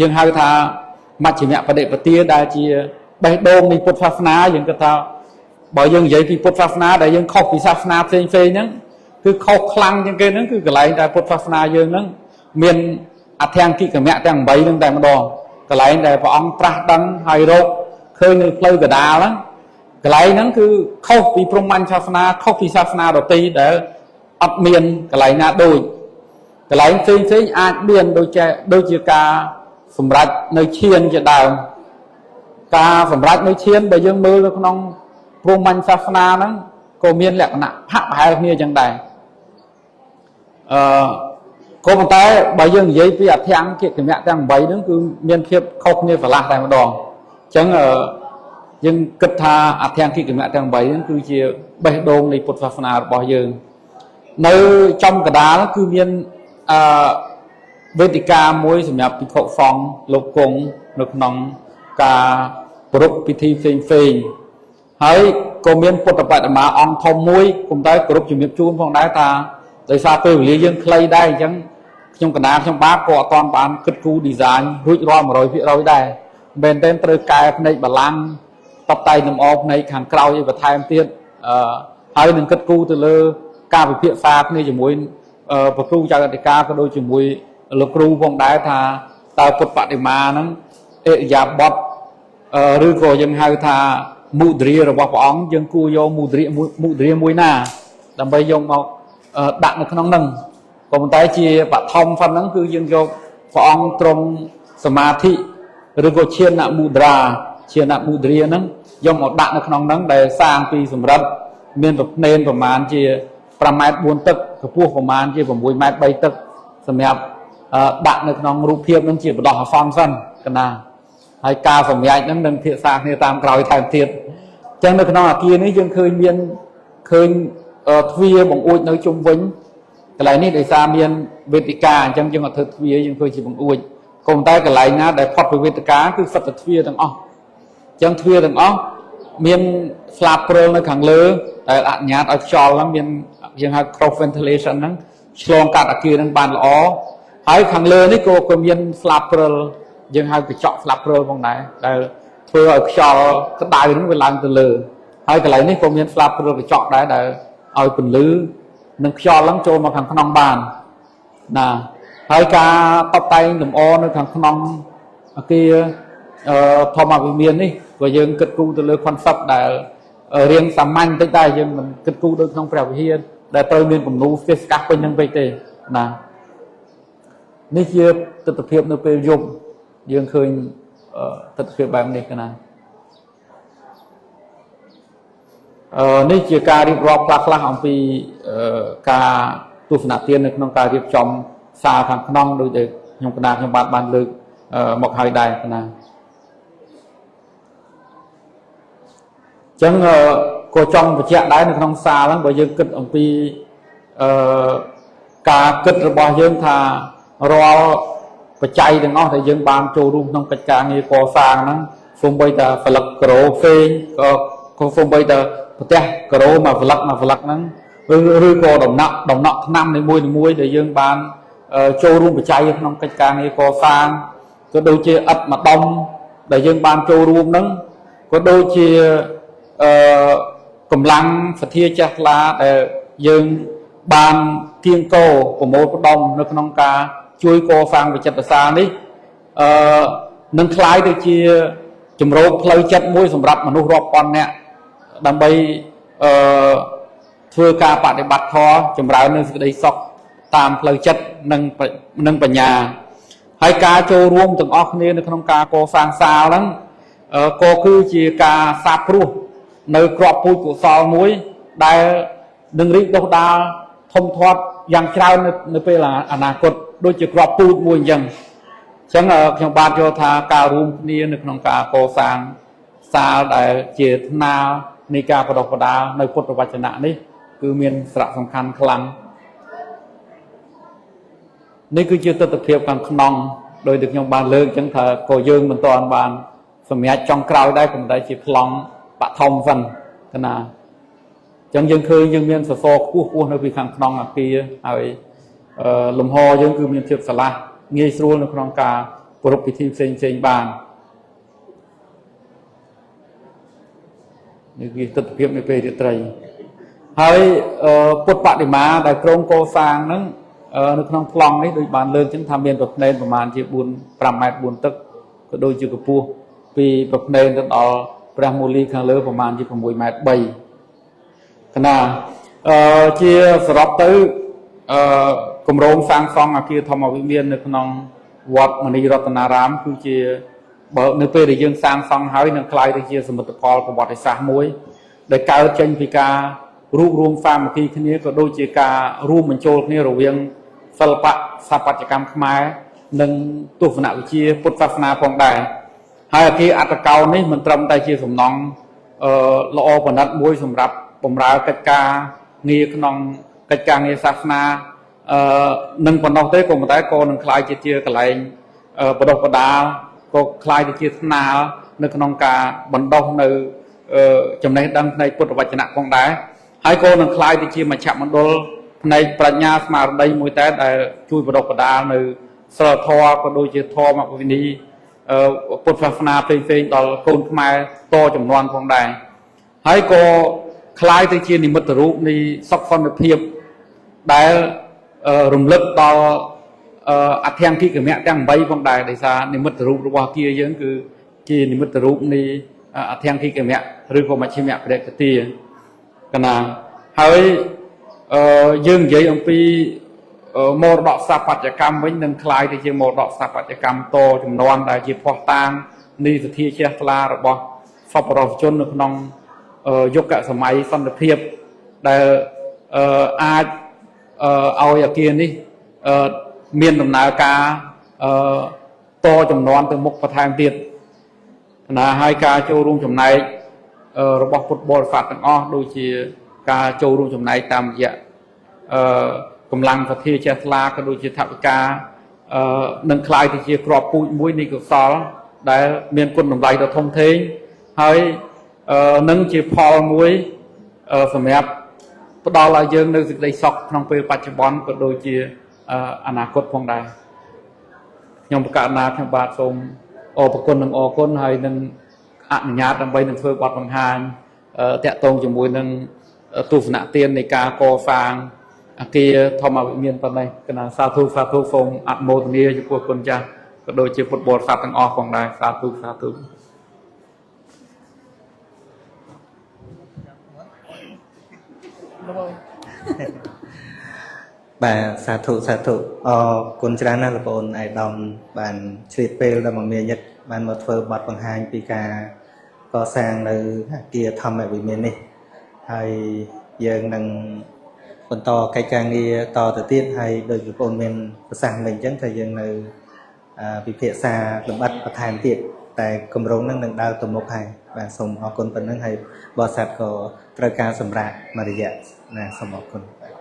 យើងហៅថាមជ្ឈិមបដិបទាដែលជាបេះដូងនៃពុទ្ធសាសនាយើងគិតថាបើយើងនិយាយពីពុទ្ធសាសនាដែលយើងខុសពីសាសនាផ្សេងផ្សេងហ្នឹងគឺខុសខ្លាំងជាងគេហ្នឹងគឺកន្លែងដែលពុទ្ធសាសនាយើងហ្នឹងមានអធង្គិកមៈទាំង8ហ្នឹងតែម្ដងកន្លែងដែលព្រះអង្គត្រាស់ដឹងហើយរកឃើញនៅផ្លូវកដាលហ្នឹងកន្លែងហ្នឹងគឺខុសពីព្រហ្មញ្ញសាសនាខុសពីសាសនាដទៃដែលអត់មានកន្លែងណាដូចកន្លែងផ្សេងផ្សេងអាចមានដូចជាការសម្រេចនៅឈានជាដើមការសម្រេចនៅឈានបើយើងមើលនៅក្នុងព្រហ្មញ្ញសាសនាហ្នឹងក៏មានលក្ខណៈហាក់ប្រហែលគ្នាចឹងដែរអឺក៏ប៉ុន្តែបើយើងនិយាយពីអធង្គិកមៈទាំង8ហ្នឹងគឺមានភាពខុសគ្នាស្រឡះតែម្ដងអញ្ចឹងយើងគិតថាអធង្គិកមៈទាំង8ហ្នឹងគឺជាបេះដូងនៃពុទ្ធសាសនារបស់យើងនៅចំកដាលគឺមានអឺវេទិកាមួយសម្រាប់ភិក្ខុសង្ឃលោកគង់នៅក្នុងការប្រារព្ធពិធីផ្សេងផ្សេងហើយក៏មានពុទ្ធបដិមាអង្គធំមួយគុំតែគោរពជំរាបជូនផងដែរថាដោយសារពេលវេលាយើងខ្លីដែរអញ្ចឹងខ្ញុំកណាខ្ញុំបាទក៏អត់ទាន់បានគិតគូរ design រួចរាល់100%ដែរមែនទែនត្រូវកែភ្នែកបលាំងតបតែងលម្អភ្នែកខាងក្រោយឲ្យបន្ថែមទៀតអឺហើយនឹងគិតគូរទៅលើការពិភាក្សាគ្នាជាមួយប្រគ្រូចៅអធិការក៏ដូចជាមួយលោកគ្រូផងដែរថាតើពុទ្ធបដិមាហ្នឹងអិរិយាបថឬក៏យើងហៅថាមុទ្រារបស់ព្រះអង្គយើងគួរយកមុទ្រាមុទ្រាមួយណាដើម្បីយកមកដាក់នៅក្នុងហ្នឹងក៏ប៉ុន្តែជាបឋមហ្វិនហ្នឹងគឺយើងយកព្រះអង្គទ្រង់សមាធិឬក៏ឈានមុទ្រាឈានមុទ្រាហ្នឹងយកមកដាក់នៅក្នុងហ្នឹងដែលសាងពីសម្រិតមានប្រភ្នេនប្រមាណជា5ម៉ែត្រ4ទឹកកម្ពស់ប្រមាណជា6ម៉ែត្រ3ទឹកសម្រាប់ដាក់នៅក្នុងរូបភាពហ្នឹងជាបដោះអាសន្នសិនកណាហើយការសម្រេចហ្នឹងនឹងភាសាគ្នាតាមក្រោយថែមទៀតអញ្ចឹងនៅក្នុងអាគារនេះយើងឃើញមានឃើញទ្វារបង្អួចនៅជុំវិញកន្លែងនេះដោយសារមានវេទិកាអញ្ចឹងយើងអត់ធ្វើទ្វារយើងធ្វើជាបង្អួចក៏ប៉ុន្តែកន្លែងណាដែលផុតពីវេទិកាគឺសុទ្ធតែទ្វារទាំងអស់អញ្ចឹងទ្វារទាំងអស់មានស្លាបព្រិលនៅខាងលើដែលអនុញ្ញាតឲ្យខ្យល់ហ្នឹងមានយើងហៅ cross ventilation ហ្នឹងឆ្លងកាត់អាគារហ្នឹងបានល្អហើយខាងលើនេះក៏មានស្លាបព្រិលយើងហៅកញ្ចក់ស្លាបព្រិលផងដែរដែលធ្វើឲ្យខ្យល់ក្តៅហ្នឹងវាឡើងទៅលើហើយកន្លែងនេះក៏មានស្លាបព្រិលកញ្ចក់ដែរដែលឲ្យពន្លឺនិងខ្យល់ហ្នឹងចូលមកខាងក្នុងបានណាហើយការតបតែងលម្អនៅខាងក្នុងអាគារធម្មវិមាននេះក៏យើងគិតគូរទៅលើ concept ដែលរៀងសាមញ្ញតិចដែរយើងមិនគិតគូរដូចក្នុងព្រះវិហារដែលត្រូវមានគំនូស្កេះស្កាស់ពេញហ្នឹងពេកទេណានេះជាទស្សនភាពនៅពេលយប់យើងឃើញទស្សនភាពបែបនេះកណានេះជាការរៀបរាប់ខ្លះខ្លះអំពីការទស្សនទាននៅក្នុងការរៀបចំសាលខាងក្នុងដូចដែលខ្ញុំកណាខ្ញុំបាទបានលើកមកហើយដែរកណាអញ្ចឹងក៏ចង់បញ្ជាក់ដែរនៅក្នុងសាលហ្នឹងបើយើងគិតអំពីអឺការគិតរបស់យើងថារាល់បច្ច័យទាំងអស់ដែលយើងបានចូលរួមក្នុងកិច្ចការងារកសាងហ្នឹងសូម្បីតែផលិតការ៉ូផ្សេងក៏សូម្បីតែប្រទេសការ៉ូមួយផលិតមួយផលិតហ្នឹង ឬក៏ដំណាក់ដំណក់ឆ្នាំនីមួយៗដែលយើងបានចូលរួមបច្ច័យក្នុងកិច្ចការងារកសាងក៏ដូចជាឥដ្ឋមួយដុំដែលយើងបានចូលរួមហ្នឹងក៏ដូចជាកម្លាំងសទ្ធាចាស់ថ្លាដែលយើងបានគៀងកោប្រមូលផ្ដុំនៅក្នុងការជួយកសាងវិចិត្រសាលនេះនឹងក្លាយទៅជាជំរកផ្លូវចិត្តមួយសម្រាប់មនុស្សរាប់ពាន់នាក់ដើម្បីធ្វើការបដិបត្តិធម៌ចម្រើននៅសេចក្តីសុខតាមផ្លូវចិត្តនិងបញ្ញាហើយការចូលរួមទាំងអស់គ្នានៅក្នុងការកសាងសាលហ្នឹងក៏គឺជាការសាបព្រោះនៅក្របពូជកុសលមួយដែលនឹងរីកដុះដាលធំធាត់យ៉ាងច្រើននៅពេលអនាគតដូចជាក្របពូជមួយអញ្ចឹងអញ្ចឹងខ្ញុំបាទយល់ថាការរួមគ្នានៅក្នុងការកសាងសាលដែលជាថ្នាលនៃការបដិបដាលនៅពុទ្ធវចនៈនេះគឺមានសារៈសំខាន់ខ្លាំងនេះគឺជាទស្សនវិជ្ជាខាងក្នុងដោយដែលខ្ញុំបានលើកអញ្ចឹងថាក៏យើងមិនទាន់បានសម្រាប់ចង់ក្រោយដែរប៉ុន្តែជាប្លង់បឋមសិនកណាអញ្ចឹងយើងឃើញយើងមានសសរខ្ពស់ខ្ពស់នៅពីខាងក្នុងអាគារហើយលំហយើងគឺមានភាពស្រឡះងាយស្រួលនៅក្នុងការប្រារព្ធពិធីផ្សេងផ្សេងបាននេះគឺទស្សនវិជ្ជានៅពេលរាត្រីហើយពុទ្ធបដិមាដែលក្រុងកសាងហ្នឹងនៅក្នុងប្លង់នេះដូចបានលើកចឹងថាមានប្រផ្នែកប្រមាណជា4 5ម៉ែត្រ4ទឹកក៏ដូចជាកម្ពស់ពីប្រផ្នែកទៅដល់ព្រះមូលីខាងលើប្រមាណជា6ម៉ែត្រ3កណាជាសរុបទៅគម្រោងសាងសង់អគារធម្មវិមាននៅក្នុងវត្តមនីរតនារាមគឺជាបើនៅពេលដែលយើងសាងសង់ហើយនឹងក្លាយទៅជាសមិទ្ធផលប្រវត្តិសាស្ត្រមួយដែលកើតចេញពីការរួបរวมសាមគ្គីគ្នាក៏ដូចជាការរួមបញ្ចូលគ្នារវាងសិល្បៈស្ថាបត្យកម្មខ្មែរនិងទស្សនវិជ្ជាពុទ្ធសាសនាផងដែរហើយអគារអត្តកោណនេះមិនត្រឹមតែជាសំណង់ល្អប្រណិតមួយសម្រាប់បម្រើកិច្ចការងារក្នុងកិច្ចការងារសាសនានឹងប៉ុណ្ណោះទេក៏ប៉ុន្តែក៏នឹងក្លាយជាកន្លែងបដិបដាលក៏ក្លាយទៅជាថ្នាលនៅក្នុងការបណ្ដុះនៅចំណេះដឹងផ្នែកពុទ្ធវចនៈផងដែរហើយក៏នឹងក្លាយទៅជាមជ្ឈមណ្ឌលផ្នែកប្រាជ្ញាស្មារតីមួយតែដែលជួយបណ្ដុះបណ្ដាលនៅសិលធម៌ក៏ដូចជាធម៌វិន័យពុទ្ធសាសនាផ្សេងៗដល់កូនខ្មែរតចំនួនផងដែរហើយក៏ក្លាយទៅជានិមិត្តរូបនៃសុខសន្តិភាពដែលរំលឹកដល់អធង្គិកមៈទាំង8ផងដែរដោយសារនិមិត្តរូបរបស់អគារយើងគឺជានិមិត្តរូបនៃអធង្គិកមៈឬក៏មជ្ឈិមប្រកទាកណាហើយយើងនិយាយអំពីមរតកស្ថាបត្យកម្មវិញនឹងក្លាយទៅជាមរតកស្ថាបត្យកម្មតចំនួនដែលជាភស្តុតាងនៃសទ្ធាជ្រះថ្លារបស់សប្បុរសជននៅក្នុងយុគសម័យសន្តិភាពដែលអាចឲ្យអាគារនេះមានដំណើរការតចំនួនទៅមុខបន្ថែមទៀតណាហើយការចូលរួមចំណែករបស់ពុទ្ធបរិស័ទទាំងអស់ដូចជាការចូលរួមចំណែកតាមរយៈកម្លាំងសទ្ធាជ្រះថ្លាក៏ដូចជាថវិកានឹងក្លាយទៅជាក្របពូជមួយនៃកុសលដែលមានគុណតម្លៃដ៏ធំធេងហើយនឹងជាផលមួយសម្រាប់ផ្ដល់ឲ្យយើងនៅសេចក្តីសុខក្នុងពេលបច្ចុប្បន្នក៏ដូចជាអនាគតផងដែរខ្ញុំប្រកាសណាខ្ញុំបាទសូមអរគុណនិងអរគុណហើយនឹងអនុញ្ញាតដើម្បីនឹងធ្វើបទបង្ហាញតាក់ទងជាមួយនឹងទស្សនៈទាននៃការកសាងអគារធម្មវិមានប៉ុណ្ណេះកណាសាធុសាធុសូមអនុមោទនាចំពោះគុណចាស់ក៏ដូចជាពុទ្ធបរិស័ទទាំងអស់ផងដែរសាធុសាធុ បាទសាធុសាធុអរគុណច្រើនណាស់លោកប្អូនឯកឧត្តមបានឆ្លៀតពេលដល់មមាញឹកបានមកធ្វើបទបង្ហាញពីការកសាងនៅអគារធម្មវិមាននេះហើយយើងនឹងបន្តកិច្ចការងារតទៅទៀតហើយដោយលោកប្អូនមានប្រសាសន៍មិញអញ្ចឹងថាយើងនៅពិភាក្សាលម្អិតបន្ថែមទៀតតែគម្រោងនឹងនឹងដើរទៅមុខហើយបាទសូមអរគុណប៉ុណ្ណឹងហើយបរិស័ទក៏ត្រូវការសម្រាកមួយរយៈណាសូមអរគុណបាទ